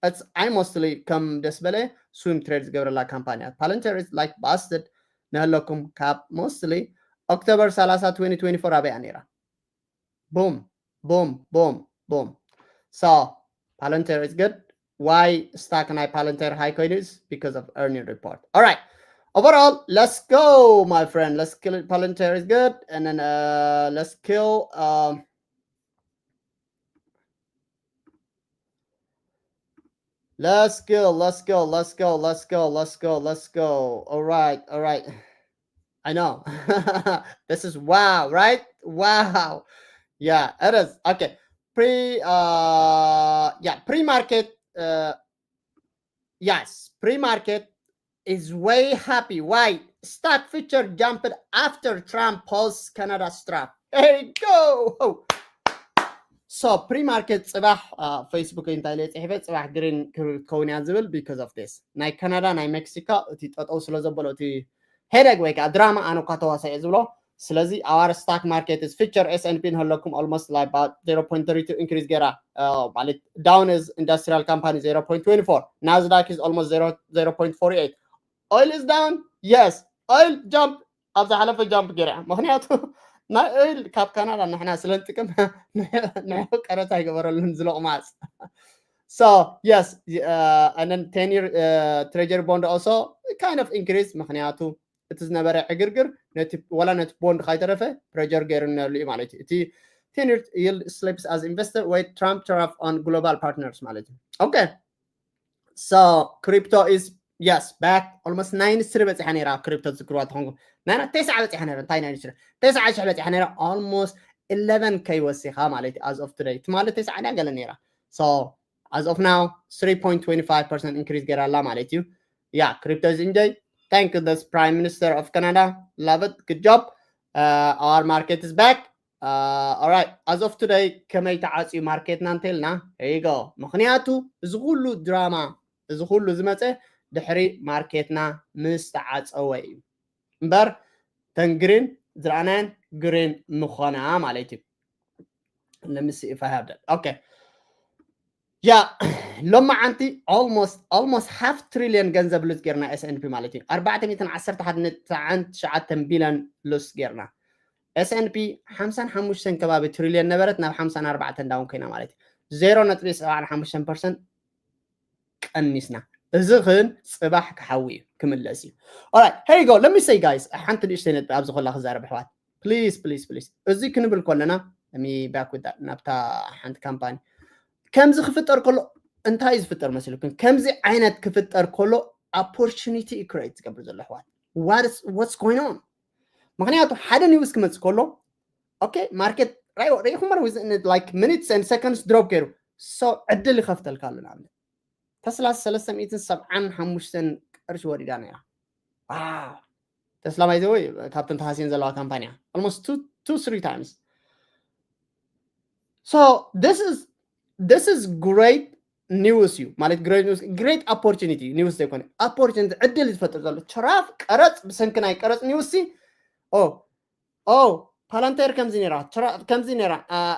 it's, I mostly ከም ደስ በለ swing trade ዝገብረላ ካምፓኒ እያ። Palantir is like boosted ንህለኩም ካብ mostly ኦክቶበር ሰላሳ twenty twenty four ኣበያ ነይራ። Boom, boom, boom, boom. So Palantir is good. Why stock ናይ Palantir high ኮይኑ is because of earning report. All right. Overall, let's go, my friend. Let's kill it. Palantir is good. And then uh, let's kill um, Let's go, let's go, let's go, let's go, let's go, let's go. All right, all right. I know. This is wow, right? Wow. Yeah, it is. Okay. Pre uh yeah, pre-market uh yes, pre-market is way happy. Why? Stock future jumped after Trump posts Canada strap. There you go. So pre-market ጽባሕ ፌስቡክ እንታይ ኢለ ጽሒፈ፣ ጽባሕ ግሪን ክኸውን እያ ዝብል because of this ናይ ካናዳ ናይ ሜክሲኮ እቲ ጠጠው ስለ ዘበሎ እቲ ሄደግ ወይ ከዓ ድራማ ኣነ እኳ ተዋሳኢ ዝብሎ። ስለዚ our stock market is future S and P ንህለኩም almost like about zero point three two increase ገይራ ማለት down is industrial company zero point twenty four, Nasdaq is almost zero point four eight. Oil is down, yes, oil jump ኣብ ዝሓለፈ ጃምፕ ገይራ። ምክንያቱ ናይ ኦይል ካብ ካናዳ ንሕና ስለ ንጥቀም ንሕና ቀረፃ ኣይገበረሉን ዝለቑማፅ። So yes, uh, and then ten year uh, treasury bond also kind of increase ምክንያቱ እቲ ዝነበረ ዕግርግር ነቲ ወላ ነቲ ቦንድ ካይተረፈ ፕሬጀር ገይሩ ነሉ እዩ ማለት እዩ። እቲ ten year yield slips as investor ወይ Trump tariff on global partners ማለት እዩ። Okay, so crypto is, yes, back almost nine three በፂሓ ነይራ። ክሪፕቶ ዝክርዋ ተኾንኩም ናይና ተስዓ በፂሓ ነይራ። እንታይ ናይ ሽረ ተስዓ ሽሕ በፂሓ ነይራ። Almost eleven K ወሲኻ ማለት እዩ as of today። ትማሊ ተስዓ ድያ ገለ ነይራ። So as of now three point twenty five percent increase ገይራ ኣላ ማለት እዩ። Yeah, crypto is enjoy. Thank you, this Prime Minister of Canada. Love it. Good job. Uh, our market is back. Uh, all right. As of today, ከመይ ተዓፅዩ ማርኬትና እንተልና? Here you go. ምኽንያቱ እዚ ኩሉ ድራማ፣ እዚ ኩሉ ዝመፀ ድሕሪ ማርኬትና ምስ ተዓፀወ እዩ። እምበር ተን ግሪን ዝረኣናየን ግሪን ምኾና ማለት እዩ። Let me see if I have that. Okay. ያ ሎማዓንቲ almost almost half trillion ገንዘብ ሉዝ ጌርና S and P ማለት እዩ። ኣርባዕተ ሚእትን ዓሰርተ ሓደ ነጥቢ ትሽዓተ ቢልዮን ሉዝ ጌርና። S and P ሓምሳን ሓሙሽተን ከባቢ ትሪልዮን ነበረት፣ ናብ ሓምሳን ኣርባዕተን ዳውን ኮይና ማለት እዩ። ዜሮ ነጥቢ ሰብዓን ሓሙሽተን ፐርሰንት ቀኒስና። እዚ ግን ፅባሕ ክሓዊ እዩ፣ ክምለስ እዩ። Alright, here you go. Let me say, guys, ሓንቲ ንእሽተይ ነጥቢ ኣብዚ ኮላ ክዛረብ ኣሕዋት፣ please please please። እዚ ክንብል ከለና፣ let me back with that፣ ናብታ ሓንቲ ካምፓኒ ከምዚ ክፍጠር ከሎ እንታይ እዩ ዝፍጠር መሲልኩም? ከምዚ ዓይነት ክፍጠር ከሎ opportunity create ዝገብር ዘሎ ኣሕዋት። What's going on? ምኽንያቱ ሓደ ኒውስ ክመፅእ ከሎ፣ okay, ማርኬት ሪኢኹም፣ within like minutes and seconds ድሮፕ ገይሩ፣ so ዕድል ይኸፍተልካ ኣሎ። ንኣብነት ተስላ ሰለስተ ሚእትን ሰብዓን ሓሙሽተን ቅርሺ ወሪዳ ነይራ። Wow። ተስላ፣ by the way፣ ካብተን ተሃስየን ዘለዋ ካምፓኒ እያ። Almost two two three times. So this is this is great news እዩ ማለት፣ great news፣ great opportunity news ዘይኮነ፣ opportunity፣ ዕድል ዝፈጥር ዘሎ። ትራፍ ቀረፅ፣ ብሰንኪ ናይ ቀረፅ ኒውስ ሲ ኦ ኦ ፓላንቴር ከምዚ ነይራ፣ ትራ- ከምዚ ነይራ፣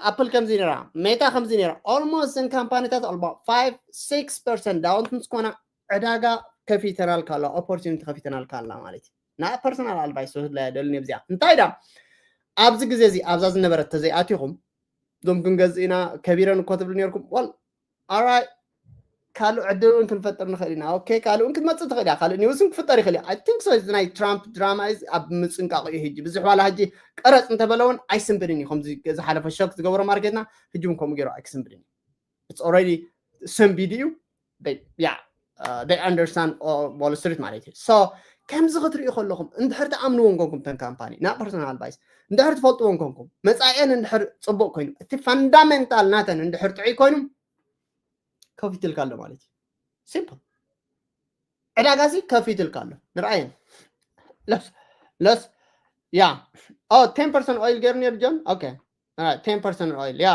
ኣፕል ከምዚ ነይራ፣ ሜታ ከምዚ ነይራ። Almost እዘን ካምፓኒታት about five six percent ዳውን ምስ ኮና፣ ዕዳጋ ከፊተናልካ ኣሎ፣ ኦፖርቹኒቲ ከፊተናልካ ኣላ ማለት እዩ። ናይ ፐርሰናል ኣድቫይስ ክህበላ እየ ደልኒ ኣብዚኣ። እንታይ ዳ ኣብዚ ግዜ እዚ ኣብዛ ዝነበረት ተዘይኣቲኹም፣ እዞም ክንገዝእ ኢና፣ ከቢረን እኮ ትብሉ ነርኩም። Well, all right፣ ካልእ ዕድል እውን ክንፈጥር ንኽእል ኢና። Okay፣ ካልእ እውን ክትመፅእ ትኽእል እያ፣ ካልእ ኒውስ እውን ክፍጠር ይኽእል እዩ። I think so። እዚ ናይ ትራምፕ ድራማ እዚ ኣብ ምፅንቃቕ እዩ። ሕጂ ብዙሕ ዋላ ሕጂ ቀረፅ እንተበለ እውን ኣይስንብድን እዩ። ከምዚ ዝሓለፈ ሾክ ዝገበሮ ማርኬትና ሕጂ እውን ከምኡ ገይሩ ኣይክስንብድን እዩ። It's already ሰንቢዱ እዩ። They, yeah, uh, they understand all Wall Street ማለት እዩ። So ከምዚ ክትሪኡ ከለኹም፣ እንድሕር ትኣምንዎ እንኮንኩም፣ ተን ካምፓኒ፣ ናይ ፐርሰናል ኣድቫይስ፣ እንድሕር ትፈልጥዎ እንኮንኩም፣ መፃኤን እንድሕር ፅቡቅ ኮይኑ፣ እቲ ፋንዳሜንታል ናተን እንድሕር ጥዑይ ኮይኑ፣ ከፊትልካ ኣሎ ማለት እዩ። ሲምፕል። ዕዳጋ ሲ ከፊትልካ ኣሎ። ንርኣየን። ለስ ለስ ያ ኦ ten percent ኦይል ገይሩ ነይሩ ጆን። Okay, ten percent ኦይል፣ ያ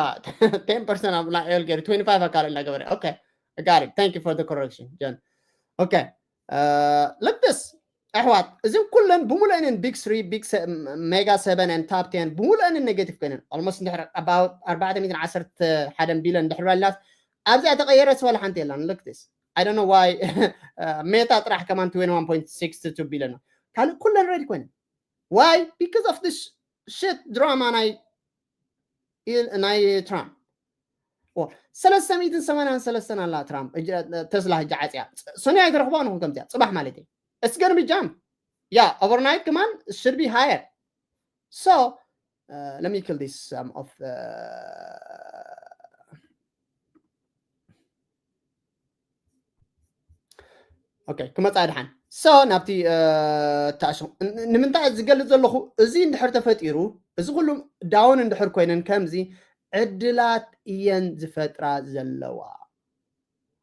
ten percent ኣብ ናይ ኦይል ገይሩ፣ twenty five ኣካል እናገበረ። Okay, I got it. Thank you for the correction, ጆን። Okay, look this ኣሕዋት፣ እዚም ኩለን ብምሉእንን ቢግ ስሪ፣ ቢግ ሜጋ ሰቨን and top ten ብምሉእንን ኔጌቲቭ ኮይነን፣ almost እንድሕር about ኣርባዕተ ሚእትን ዓሰርተ ሓደን ቢልዮን እንድሕር ባልናት፣ ኣብዚኣ ተቐየረት ወላ ሓንቲ የላን። Look this. I don't know why. ሜታ ጥራሕ ከማን twenty one point six two ቢልዮን ነው። ካልእ ኩለን ሬድ ኮይነን። Why? Because of this shit ድራማ ናይ ኢል- ናይ ትራምፕ። ሰለስተ ሚእትን ሰማንያን ሰለስተን ኣላ ትራምፕ፣ ተስላ ሕጂ ዓፅያ። ሰኑይ ኣይትረኽቧ ንኹም ከምዚኣ፣ ፅባሕ ማለት እዩ። It's gonna be jump. Yeah, overnight ከማን should be higher. So let me kill this some of okay, ክመፃ ድሓን። So ናብቲ ተኣሽ ንምንታይ ዝገልፅ ዘለኹ፣ እዚ እንድሕር ተፈጢሩ፣ እዚ ኩሉ ዳውን እንድሕር ኮይነን ከምዚ ዕድላት እየን ዝፈጥራ ዘለዋ።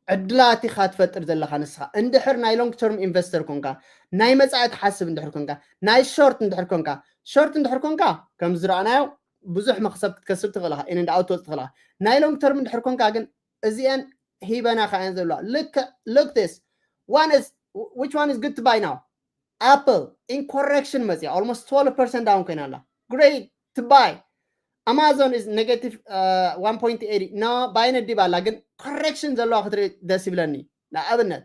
ዕድላት ኢኻ ትፈጥር ዘለኻ ንስኻ። እንድሕር ናይ ሎንግ ተርም ኢንቨስተር ኮንካ፣ ናይ መጻኢ ትሓስብ እንድሕር ኮንካ፣ ናይ ሾርት እንድሕር ኮንካ፣ ሾርት እንድሕር ኮንካ፣ ከም ዝረኣናዮ ብዙሕ መኽሰብ ክትከስብ ትኽእል ኢኻ፣ ኢን ኤንድ ኣውት ትወጽእ ትኽእል ኢኻ። ናይ ሎንግ ተርም እንድሕር ኮንካ ግን እዚአን ሂበና ከኣን ዘለዋ። Look, look this. One is, which one is good to buy now? Apple in correction መጽያ, almost twelve percent down ኮይና ኣላ. Great to buy. Amazon is negative one point eighty. No, buy ነዲብ ኣላ፣ ግን ኮሬክሽን ዘለዋ ክትርኢ ደስ ይብለኒ። ንኣብነት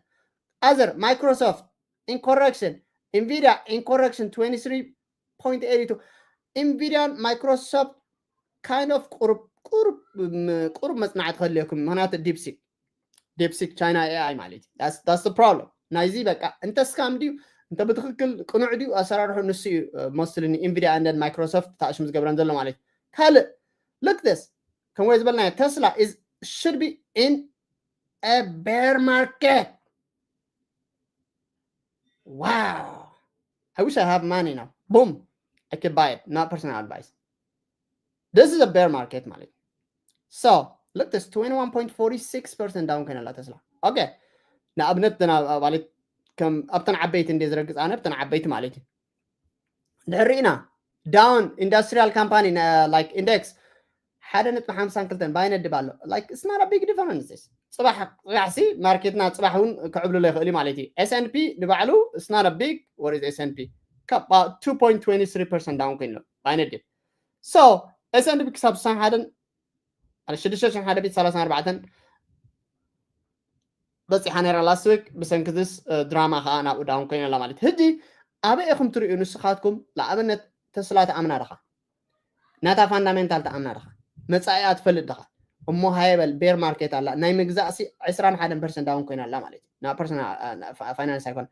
ኣዘር፣ Microsoft in correction, Nvidia in correction, twenty three point eighty two. Nvidia፣ Microsoft kind of ቁሩብ ቁሩብ ቁሩብ መጽናዕቲ ከድልየኩም፣ ምክንያቱ ዲፕሲክ ዲፕሲክ ቻይና ኤ ኣይ ማለት እዩ። That's the problem። ናይዚ በቃ እንተ ስካም ድዩ እንተ ብትክክል ቅኑዕ ድዩ ኣሰራርሑ ንሱ እዩ። Mostly ን Nvidia and Microsoft ተኣሽሙ ዝገብረን ዘሎ ማለት እዩ። ካልእ look this፣ ከም ወይ ዝበልናዮ Tesla is should be in a bear market. Wow, I wish I have money now. Boom, I could buy it. Not personal advice. This is a bear market ማለት እዩ። So look this, twenty one point forty six percent down ኮይና ኣላ ተስላ። Okay, ንኣብነት ማለት ከም ኣብተን ዓበይቲ እንደ ዝረግፅ ኣነ ኣብተን ዓበይቲ ማለት እዩ። ድሕር ርኢና down industrial company like index ሓደ ነጥቢ ሓምሳን ክልተን ባይነድብ ኣሎ። Like it's not a big difference. ፅባሕ ፅባሕሲ ማርኬትና ፅባሕ እውን ክዕብልሎ ይኽእል እዩ ማለት እዩ። S and P ንባዕሉ it's not a big, what is S and P? ካብ two point twenty three percent down ኮይኑ ኣሎ ባይነድብ። So S and P ክሳብ ስሳን ሓደን ሽዱሽተ ሽሕን ሓደ ሚእትን ሰላሳን ኣርባዕተን በፂሓ ነይራ last week ብሰንኪ this ድራማ ከዓ ናብኡ down ኮይና ኣላ ማለት። ሕጂ ኣበይ ኢኹም ትርእዩ ንስኻትኩም? ንኣብነት ተስላ ትኣምና ዲኻ? ናታ fundamental ትኣምና ዲኻ? መፃኢኣ ትፈልጥ ዲኻ? እሞ ሃየ በል፣ bear market ኣላ፣ ናይ ምግዛእሲ ዕስራን ሓደን percent down ኮይና ኣላ ማለት እዩ። ናብ personal finance ኣይኮን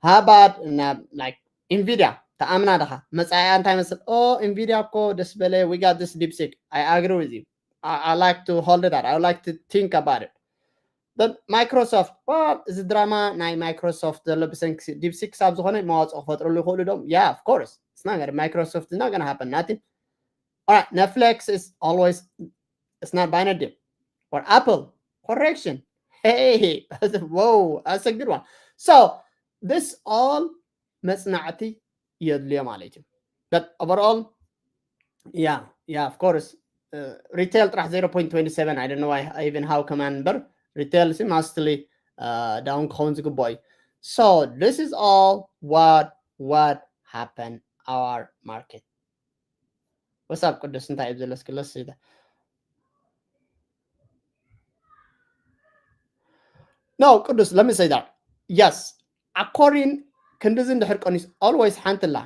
ሃባድ ናብ like Nvidia ትኣምና ዲኻ? መፃኢኣ እንታይ መስል? ኦ Nvidia እኮ ደስ በለ፣ we got this DeepSeek. I agree with you. I, I like to hold that. I like to think about it. Then Microsoft, well, እዚ ድራማ ናይ Microsoft ዘሎ ብሰንኪ DeepSeek ክሳብ ዝኾነ መዋፅኦ ክፈጥረሉ ይኽእሉ ዶም? Yeah, of course. It's not gonna, Microsoft is not gonna happen, nothing. All right, Netflix is always, it's not binary. Or Apple, correction. Hey, whoa, that's a good one. So this all መፅናዕቲ የድልዮ ማለት እዩ። But overall, yeah, yeah, of course, retail ጥራሕ zero point twenty seven. I don't know why, even how come እምበር retail ሲ mostly down ክኸውን ዝግብኦ እዩ። So this is all what what happened our market. What's up ቅዱስ? እንታይ እዩ ዘለስ ክለስ? No ቅዱስ, let me say that. Yes, according ክንድዚ እንድሕር ቀኒስ always ሓንቲ ኣላ።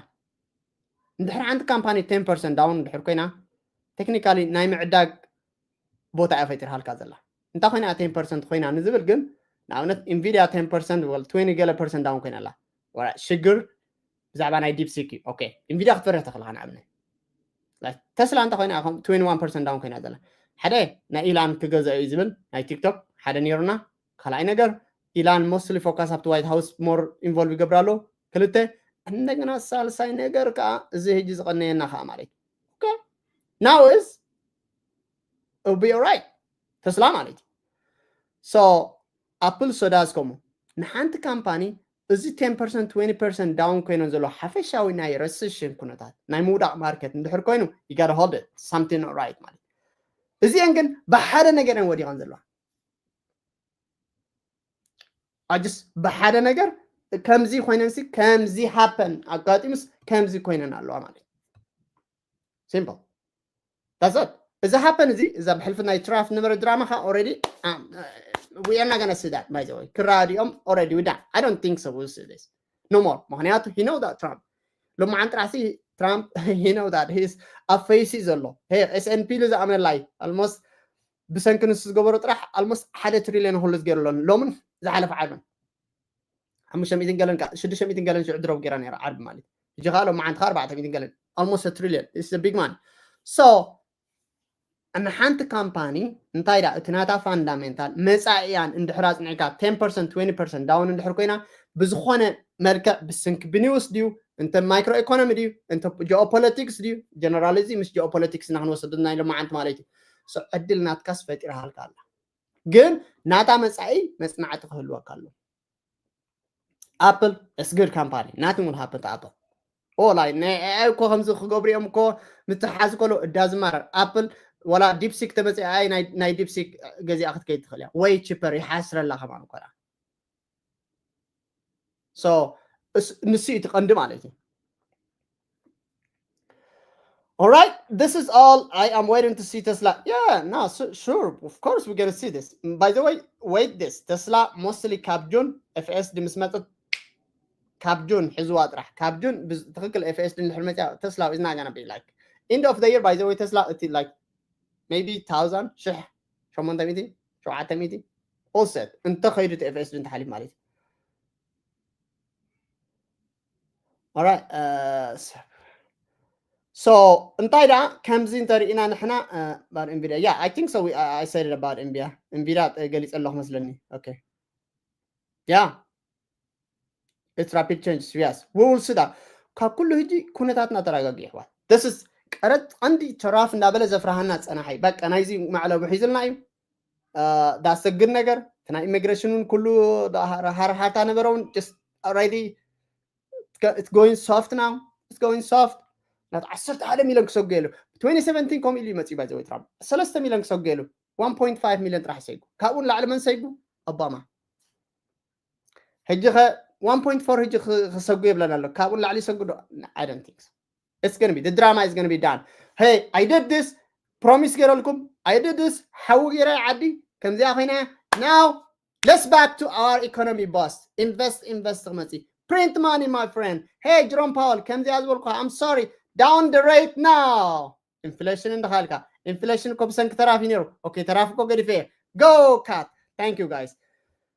እንድሕር ሓንቲ company ten percent down እንድሕር ኮይና technically ናይ ምዕዳግ ቦታ እያ ፈጢርሃልካ ዘላ። እንታይ ኮይና ten percent ኮይና ንዝብል ግን ንኣብነት Nvidia ten percent ወይ twenty ገለ percent down ኮይና ኣላ። ሽግር ብዛዕባ ናይ DeepSeek እዩ። Okay, Nvidia ክትፈርሕ ተኽእልካ ንኣብነት። Tesla እንተ ኮይና twenty one percent down ኮይና ዘላ። ሓደ ናይ ኢላን ክገዘኦ እዩ ዝብል ናይ TikTok ሓደ ነይሩና። ካልኣይ ነገር ኢላን mostly focus ኣብቲ White House more involve ይገብር ኣሎ። ክልተ እንደገና ሳልሳይ ነገር ከዓ እዚ ሕጂ ዝቐነየና ከዓ ማለት እዩ። Okay, now is it'll be alright. ተስላ ማለት እዩ። So Apple ሶዳስ ከምኡ ንሓንቲ company እዚ ten percent twenty percent down ኮይነን ዘሎ ሓፈሻዊ ናይ recession ኩነታት ናይ ምውዳቕ market እንድሕር ኮይኑ you gotta hold it, something not right ማለት። እዚአን ግን ብሓደ ነገር እየን ወዲቐን ዘለዋ። ኣጅስ ብሓደ ነገር ከምዚ ኮይነንሲ ከምዚ happen ኣጋጢሙስ ከምዚ ኮይነን ኣለዋ ማለት። Simple. That's it. እዚ happen እዚ እዛ ብሕልፊ ናይ ትራፍ ነበረ ድራማ ካ already we are not gonna see that, by the way. ክራዲኦም already we done. I don't think so we'll see this no more. ምክንያቱ he know that Trump ሎማዓን ጥራሲ Trump he know that he's a face ዘሎ። Hey, S and P ኢሉ ዝኣመንላይ almost ብሰንኪ ንሱ ዝገበሮ ጥራሕ almost ሓደ ትሪልዮን ክሉ ዝገይሩ ኣለኑ። ሎምን ዝሓለፈ ዓርብን ሓሙሽተ ሚእትን ገለን ሽዱሽተ ሚእትን ገለን ሽዑ ድሮብ ገይራ ነይራ ዓርቢ ማለት። ሕጂ ከዓ ሎማዓንቲ ከዓ ኣርባዕተ ሚእትን ገለን almost a trillion. It's a big money. So ንሓንቲ company እንታይ ዳ እቲ ናታ fundamental መፃኢያን እንድሕር ኣፅኒዕካ ten percent twenty percent down እንድሕር ኮይና ብዝኾነ መልክዕ ብስንኪ ብኒውስ ድዩ እንተ micro economy ድዩ እንተ geopolitics ድዩ? Generally እዚ ምስ geopolitics እና ክንወስድ ናይ ሎማዓንቲ ማለት እዩ። So ዕድል ናትካስ ፈጢራሃልካ ኣላ፣ ግን ናታ መፃኢ መፅናዕቲ ክህልወካ ኣሎ። Apple is good company, nothing will happen to Apple. ኦ ላይ ናይ AI እኮ ከምዚ ክገብሩ እዮም እኮ ምትሓዝ ከሎ እዳ ዝማረር Apple ወላ DeepSeek ተመፅእ AI ናይ DeepSeek ገዚኣ ክትከይድ ትኽእል እያ ወይ cheaper ይሓስረላ ከማን እኮ። So ንሱ እዩ እቲ ቀንዲ ማለት እዩ። All right, this is all. I am waiting to see Tesla. Yeah, no, sure, of course we're gonna see this. By the way, wait this. Tesla mostly ካብ ጁን FSD ምስ መፀት ካብ ጁን ሕዝዋ ጥራሕ ካብ ጁን ትክክል FSD እንድሕር መፅያ Tesla is not gonna be like end of the year. By the way, Tesla እቲ like maybe thousand ሽሕ ሸሞንተ ሚእቲ ሸውዓተ ሚእቲ offset እንተ ከይዱ እቲ FSD እንተሓሊፍ ማለት እዩ። All right. So እንታይ ደኣ ከምዚ እንተርኢና ንሕና about Nvidia, yeah, I think so. I said it about Nvidia. Nvidia ገሊፀ ኣለኹ መስለኒ። Okay, yeah, it's rapid change. Yes, we will see that. ካብ ኩሉ ሕጂ ኩነታትና ተረጋጊ ይሕዋት። This is ቀረጥ ቀንዲ ተራፍ እንዳበለ ዘፍርሃና ፀናሓይ በቃ ናይዚ መዕለቡ ሒዝልና እዩ። ዳሰግድ ነገር እቲ ናይ ኢሚግሬሽን እውን ኩሉ ሃርሃርታ ነበረውን just already it's going soft now. It's going soft. ናት ዓሰርተ ሓደ ሚሊዮን ክሰጉ የሉ። Twenty seventeen ከምኡ ኢሉ ይመጽእ ባይ ዘወይ ትራምፕ ሰለስተ ሚሊዮን ክሰጉ የሉ። One point five ሚሊዮን ጥራሕ ይሰጉ። ካብኡ ንላዕሊ መን ሰጉ? ኦባማ። ሕጂ ከ one point four ሕጂ ክሰጉ የብለን ኣሎ። ካብኡ ንላዕሊ ይሰጉ ዶ? I don't think so. It's gonna be, the drama is gonna be done. Hey, I did this. Promise ገይረልኩም። I did this. ሓዊ ገይረ ዓዲ ከምዚኣ ኮይና። Now let's back to our economy, boss. Invest, invest ክመጽእ። Print money, my friend. Hey, Jerome Powell, ከምዚኣ ዝበልኩ። I'm sorry. Down the rate now. Inflation እንዳኻልካ። Inflation እኮ ብሰንኪ ተራፊ ነይሩ። Okay, ተራፊ እኮ ገዲፈ። Go cut. Thank you, guys.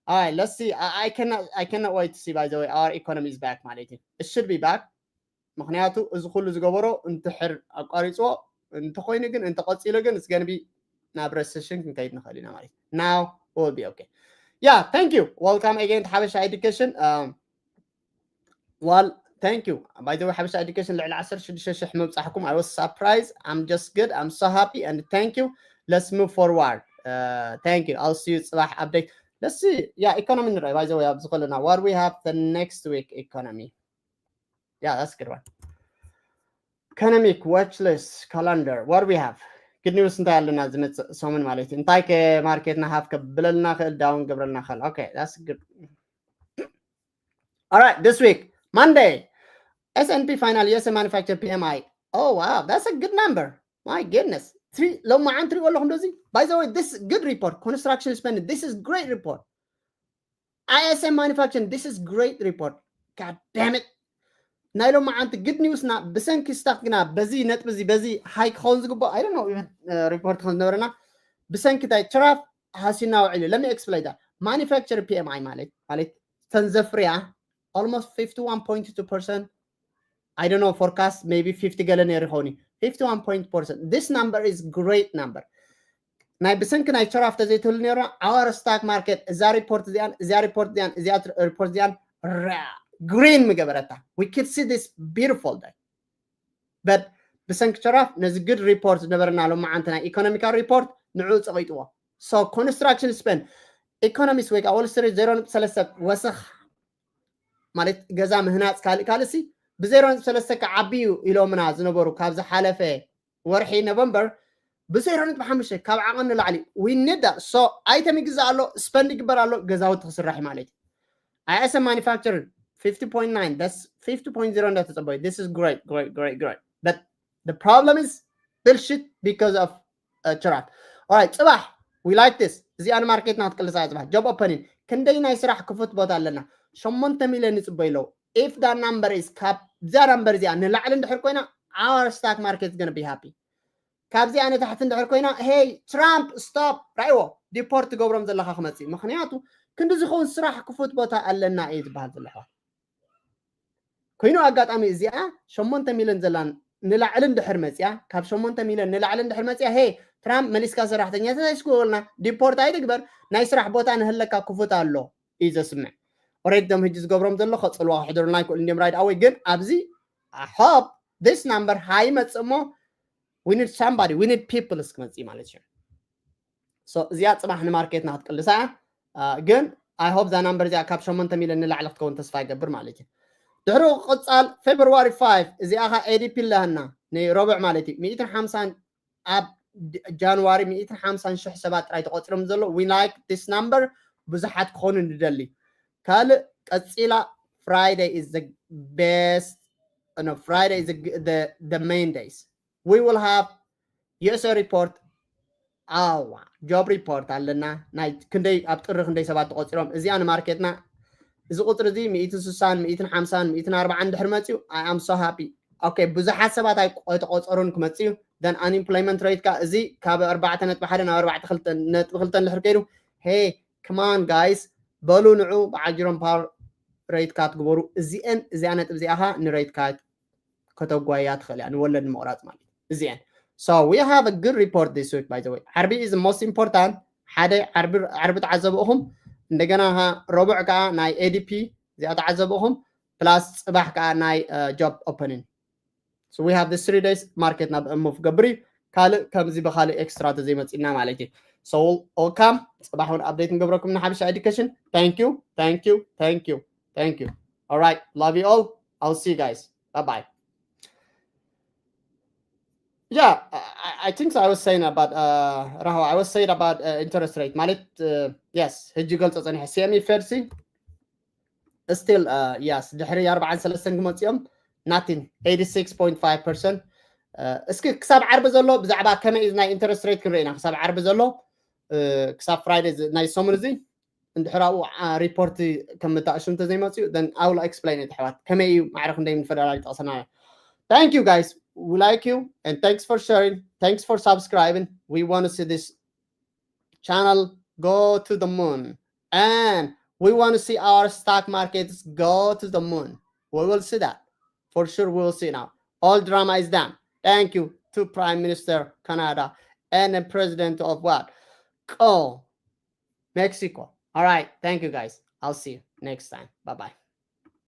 All right, let's see. I, I cannot I cannot wait to see, by the way, our economy is back ማለት እዩ። It should be back. ምክንያቱ እዚ ኩሉ ዝገበሮ እንትሕር ኣቋሪፅዎ እንተኮይኑ ግን እንተቀፂሉ ግን it's gonna be ናብ recession ክንከይድ ንኽእል ኢና ማለት እዩ። Now we'll be okay. Yeah, thank you. Welcome again to ሓበሻ Education. Um, well, thank you. By the way, ሓበሻ Education ልዕሊ ዓሰርተ ሽዱሽተ ሽሕ ምብጻሕኩም I was surprised. I'm just good. I'm so happy and thank you. Let's move forward. Uh, thank you. I'll see you ጽባሕ update. Let's see. Yeah, economy ንርኢ። By the way, ኣብዚ ከለና what we have the next week economy. Yeah, that's a good one. Economic watch list calendar. What do we have? Good news እንታይ ኣለና ዝመጽእ ሰሙን ማለት እዩ። እንታይ ከ ማርኬትና ሃፍ ከብለልና ክእል፣ down ገብረልና ክእል። Okay, that's good. All right, this week, Monday, S and P final, U S manufactured P M I. Oh, wow, that's a good number. My goodness. Three, ሎማዓንቲ ሪኦ ኣለኹም ዶ እዚ? By the way, this good report. Construction spending, this is great report. I S M manufacturing, this is great report. God damn it. ናይ ሎማዓንቲ good news ና ብሰንኪ ስታክ ግና በዚ ነጥቢ እዚ በዚ high ክኸውን ዝግባኦ I don't know even report ክኸውን ዝነበረና ብሰንኪ እንታይ ትራፍ ሃሲና ውዒሉ። Let me explain that. Manufacture P M I ማለት ማለት ተን ዘፍርያ almost fifty-one point two percent. I don't know, forecast maybe fifty ገለ ነይሩ ይኸውን እዩ። Fifty-one point percent. This number is great number. ናይ ብሰንኪ ናይ ቸራፍ ተዘይትህሉ ነይሩ our stock market እዛ report እዚኣን እዚኣ report እዚኣን እዚኣ report እዚኣን green ምገበረታ። We could see this beautiful day. But ብሰንኪ ቸራፍ ነዚ good report ዝነበረና ሎማዓንቲ ናይ economical report ንዕኡ ጸቒጥዎ። So construction spend economist ወይ ከዓ Wall Street ዜሮ ነጥቢ ሰለስተ ወሰኽ ማለት ገዛ ምህናፅ ካልእ ካልእ ሲ ብዜሮ ነጥቢ ሰለስተ ክዓቢ እዩ ኢሎምና ዝነበሩ ካብ ዝሓለፈ ወርሒ ኖቨምበር ብዜሮ ነጥቢ ሓሙሽተ ካብ ዓቐን ንላዕሊ we need that. So item ይግዛእ ኣሎ፣ spend ይግበር ኣሎ፣ ገዛውቲ ክስራሕ ማለት እዩ። I S M manufacturing fifty point nine, that's fifty point zero እንዳተፀበዩ. This is great, great, great, great. But the problem is bullshit because of uh, ቸራፍ. Alright, ፅባሕ we like this. እዚኣ ንማርኬትና ክትቅልሳ እያ ፅባሕ። Job opening ክንደይ ናይ ስራሕ ክፉት ቦታ ኣለና? ሸሞንተ ሚሊዮን ይፅበዩ ኣለዉ። If that number is ካብ እዚኣ number እዚኣ ንላዕሊ እንድሕር ኮይና our stock market is gonna be happy. ካብዚኣ ንታሕቲ እንድሕር ኮይና hey Trump stop ራእይዎ deport ትገብሮም ዘለካ ክመፅእ። ምክንያቱ ክንዲ ዝኸውን ስራሕ ክፉት ቦታ ኣለና እዩ ዝበሃል ዘሎ ኣሕዋት። ኮይኑ ኣጋጣሚ እዚኣ ሸሞንተ ሚሊዮን ዘላን ንላዕሊ እንድሕር መፅያ ካብ ሸሞንተ ሚሊዮን ንላዕሊ እንድሕር መፅያ hey ትራምፕ መሊስካ ሰራሕተኛታት ኣይስግበልና deport ኣይትግበር ናይ ስራሕ ቦታ ንህለካ ክፉት ኣሎ እዩ ዘስምዕ። Already ዶም ሕጂ ዝገብሮም ዘሎ ከፅልዋ ክሕድሩና ይክእሉ እንዲም right away ግን ኣብዚ I hope this number high ይመፅእ እሞ we need somebody we need people እስክመፅእ ማለት እዩ። So እዚኣ ፅባሕ ንማርኬትና ክትቅልሳ እያ። ግን I hope that number እዚኣ ካብ ሸሞንተ ሚሊዮን ንላዕሊ ክትከውን ተስፋ ይገብር ማለት እዩ። ድሕሪኡ ክቕፃል February five እዚኣ ኻ A D P ኣለና ንረብዕ ማለት እዩ። ሚእትን ሓምሳን ኣብ ጃንዋሪ ሚእትን ሓምሳን ሽሕ ሰባት ጥራይ ተቆፂሮም ዘሎ we like this number ብዙሓት ክኾኑ ንደሊ። ካልእ ቀፂላ Friday is the best, no, Friday is the, the, the main days. We will have U S A report. ኣዋ job report ኣለና ናይ ክንደይ ኣብ ጥሪ ክንደይ ሰባት ተቆፂሮም። እዚኣ ንማርኬትና እዚ ቁፅሪ እዚ ሚእትን ስሳን ሚእትን ሓምሳን ሚእትን ኣርባዓን ድሕር መፅዩ I am so happy. Okay ብዙሓት ሰባት ኣይተቆፀሩን ክመፅዩ then unemployment rate ካ እዚ ካብ ኣርባዕተ ነጥቢ ሓደ ናብ ኣርባዕተ ክልተ ነጥቢ ክልተ እንድሕር ከይዱ hey come on guys በሉ ንዑ ብዓል ጀሮም ፓወል rate cut ግበሩ። እዚአን እዚኣ ነጥቢ እዚኣ ኻ ን rate cut ከተጓያ ትኽእል እያ ንወለድ ንምቑራፅ ማለት እዩ። እዚአን so we have a good report this week by the way. ዓርቢ is the most important. ሓደ ዓርቢ ዓርቢ ተዓዘብኹም እንደገና ረቡዕ ከዓ ናይ A D P እዚኣ ተዓዘብኹም plus ፅባሕ ከዓ ናይ job opening. So we have this three days ማርኬት ናብ move ገብር እዩ። ካልእ ከምዚ ብካልእ extra ተዘይመፅና ማለት እዩ። So welcome ፅባሕ እውን update ንገብረኩም ንሓበሻ Education. Thank you, thank you, thank you, thank you. All right, love you all. I'll see you guys. Bye bye. Yeah, I, I think so. I was saying about uh, Raho. I was saying about uh, interest rate. ማለት uh, yes, ሕጂ ገልጾ ጸኒሐ። C M E Fed still uh, yes ድሕሪ ኣርባዓን ሰለስተን ክመጽኦም nothing eighty six point five percent. እስኪ ክሳብ ዓርቢ ዘሎ ብዛዕባ ከመይ እዩ ናይ interest rate ክንርኢ ኢና። ክሳብ ዓርቢ ዘሎ ክሳብ Friday ናይ ሰሙን እዚ እንድሕር ኣብኡ ሪፖርት ከም መጣቅሽም እንተዘይመፅኡ then I will explain it ኣሕዋት ከመይ እዩ ማዕረ ክንደይ ምን ፈደራል ይጠቅሰና። Thank you guys, we like you and thanks for sharing, thanks for subscribing. We want to see this channel go to the moon and we want to see our stock markets go to the moon. We will see that for sure. We will see now. All drama is done. Thank you to Prime Minister Canada and the President of what? Oh, Mexico. All right. Thank you guys. I'll see you next time. Bye bye.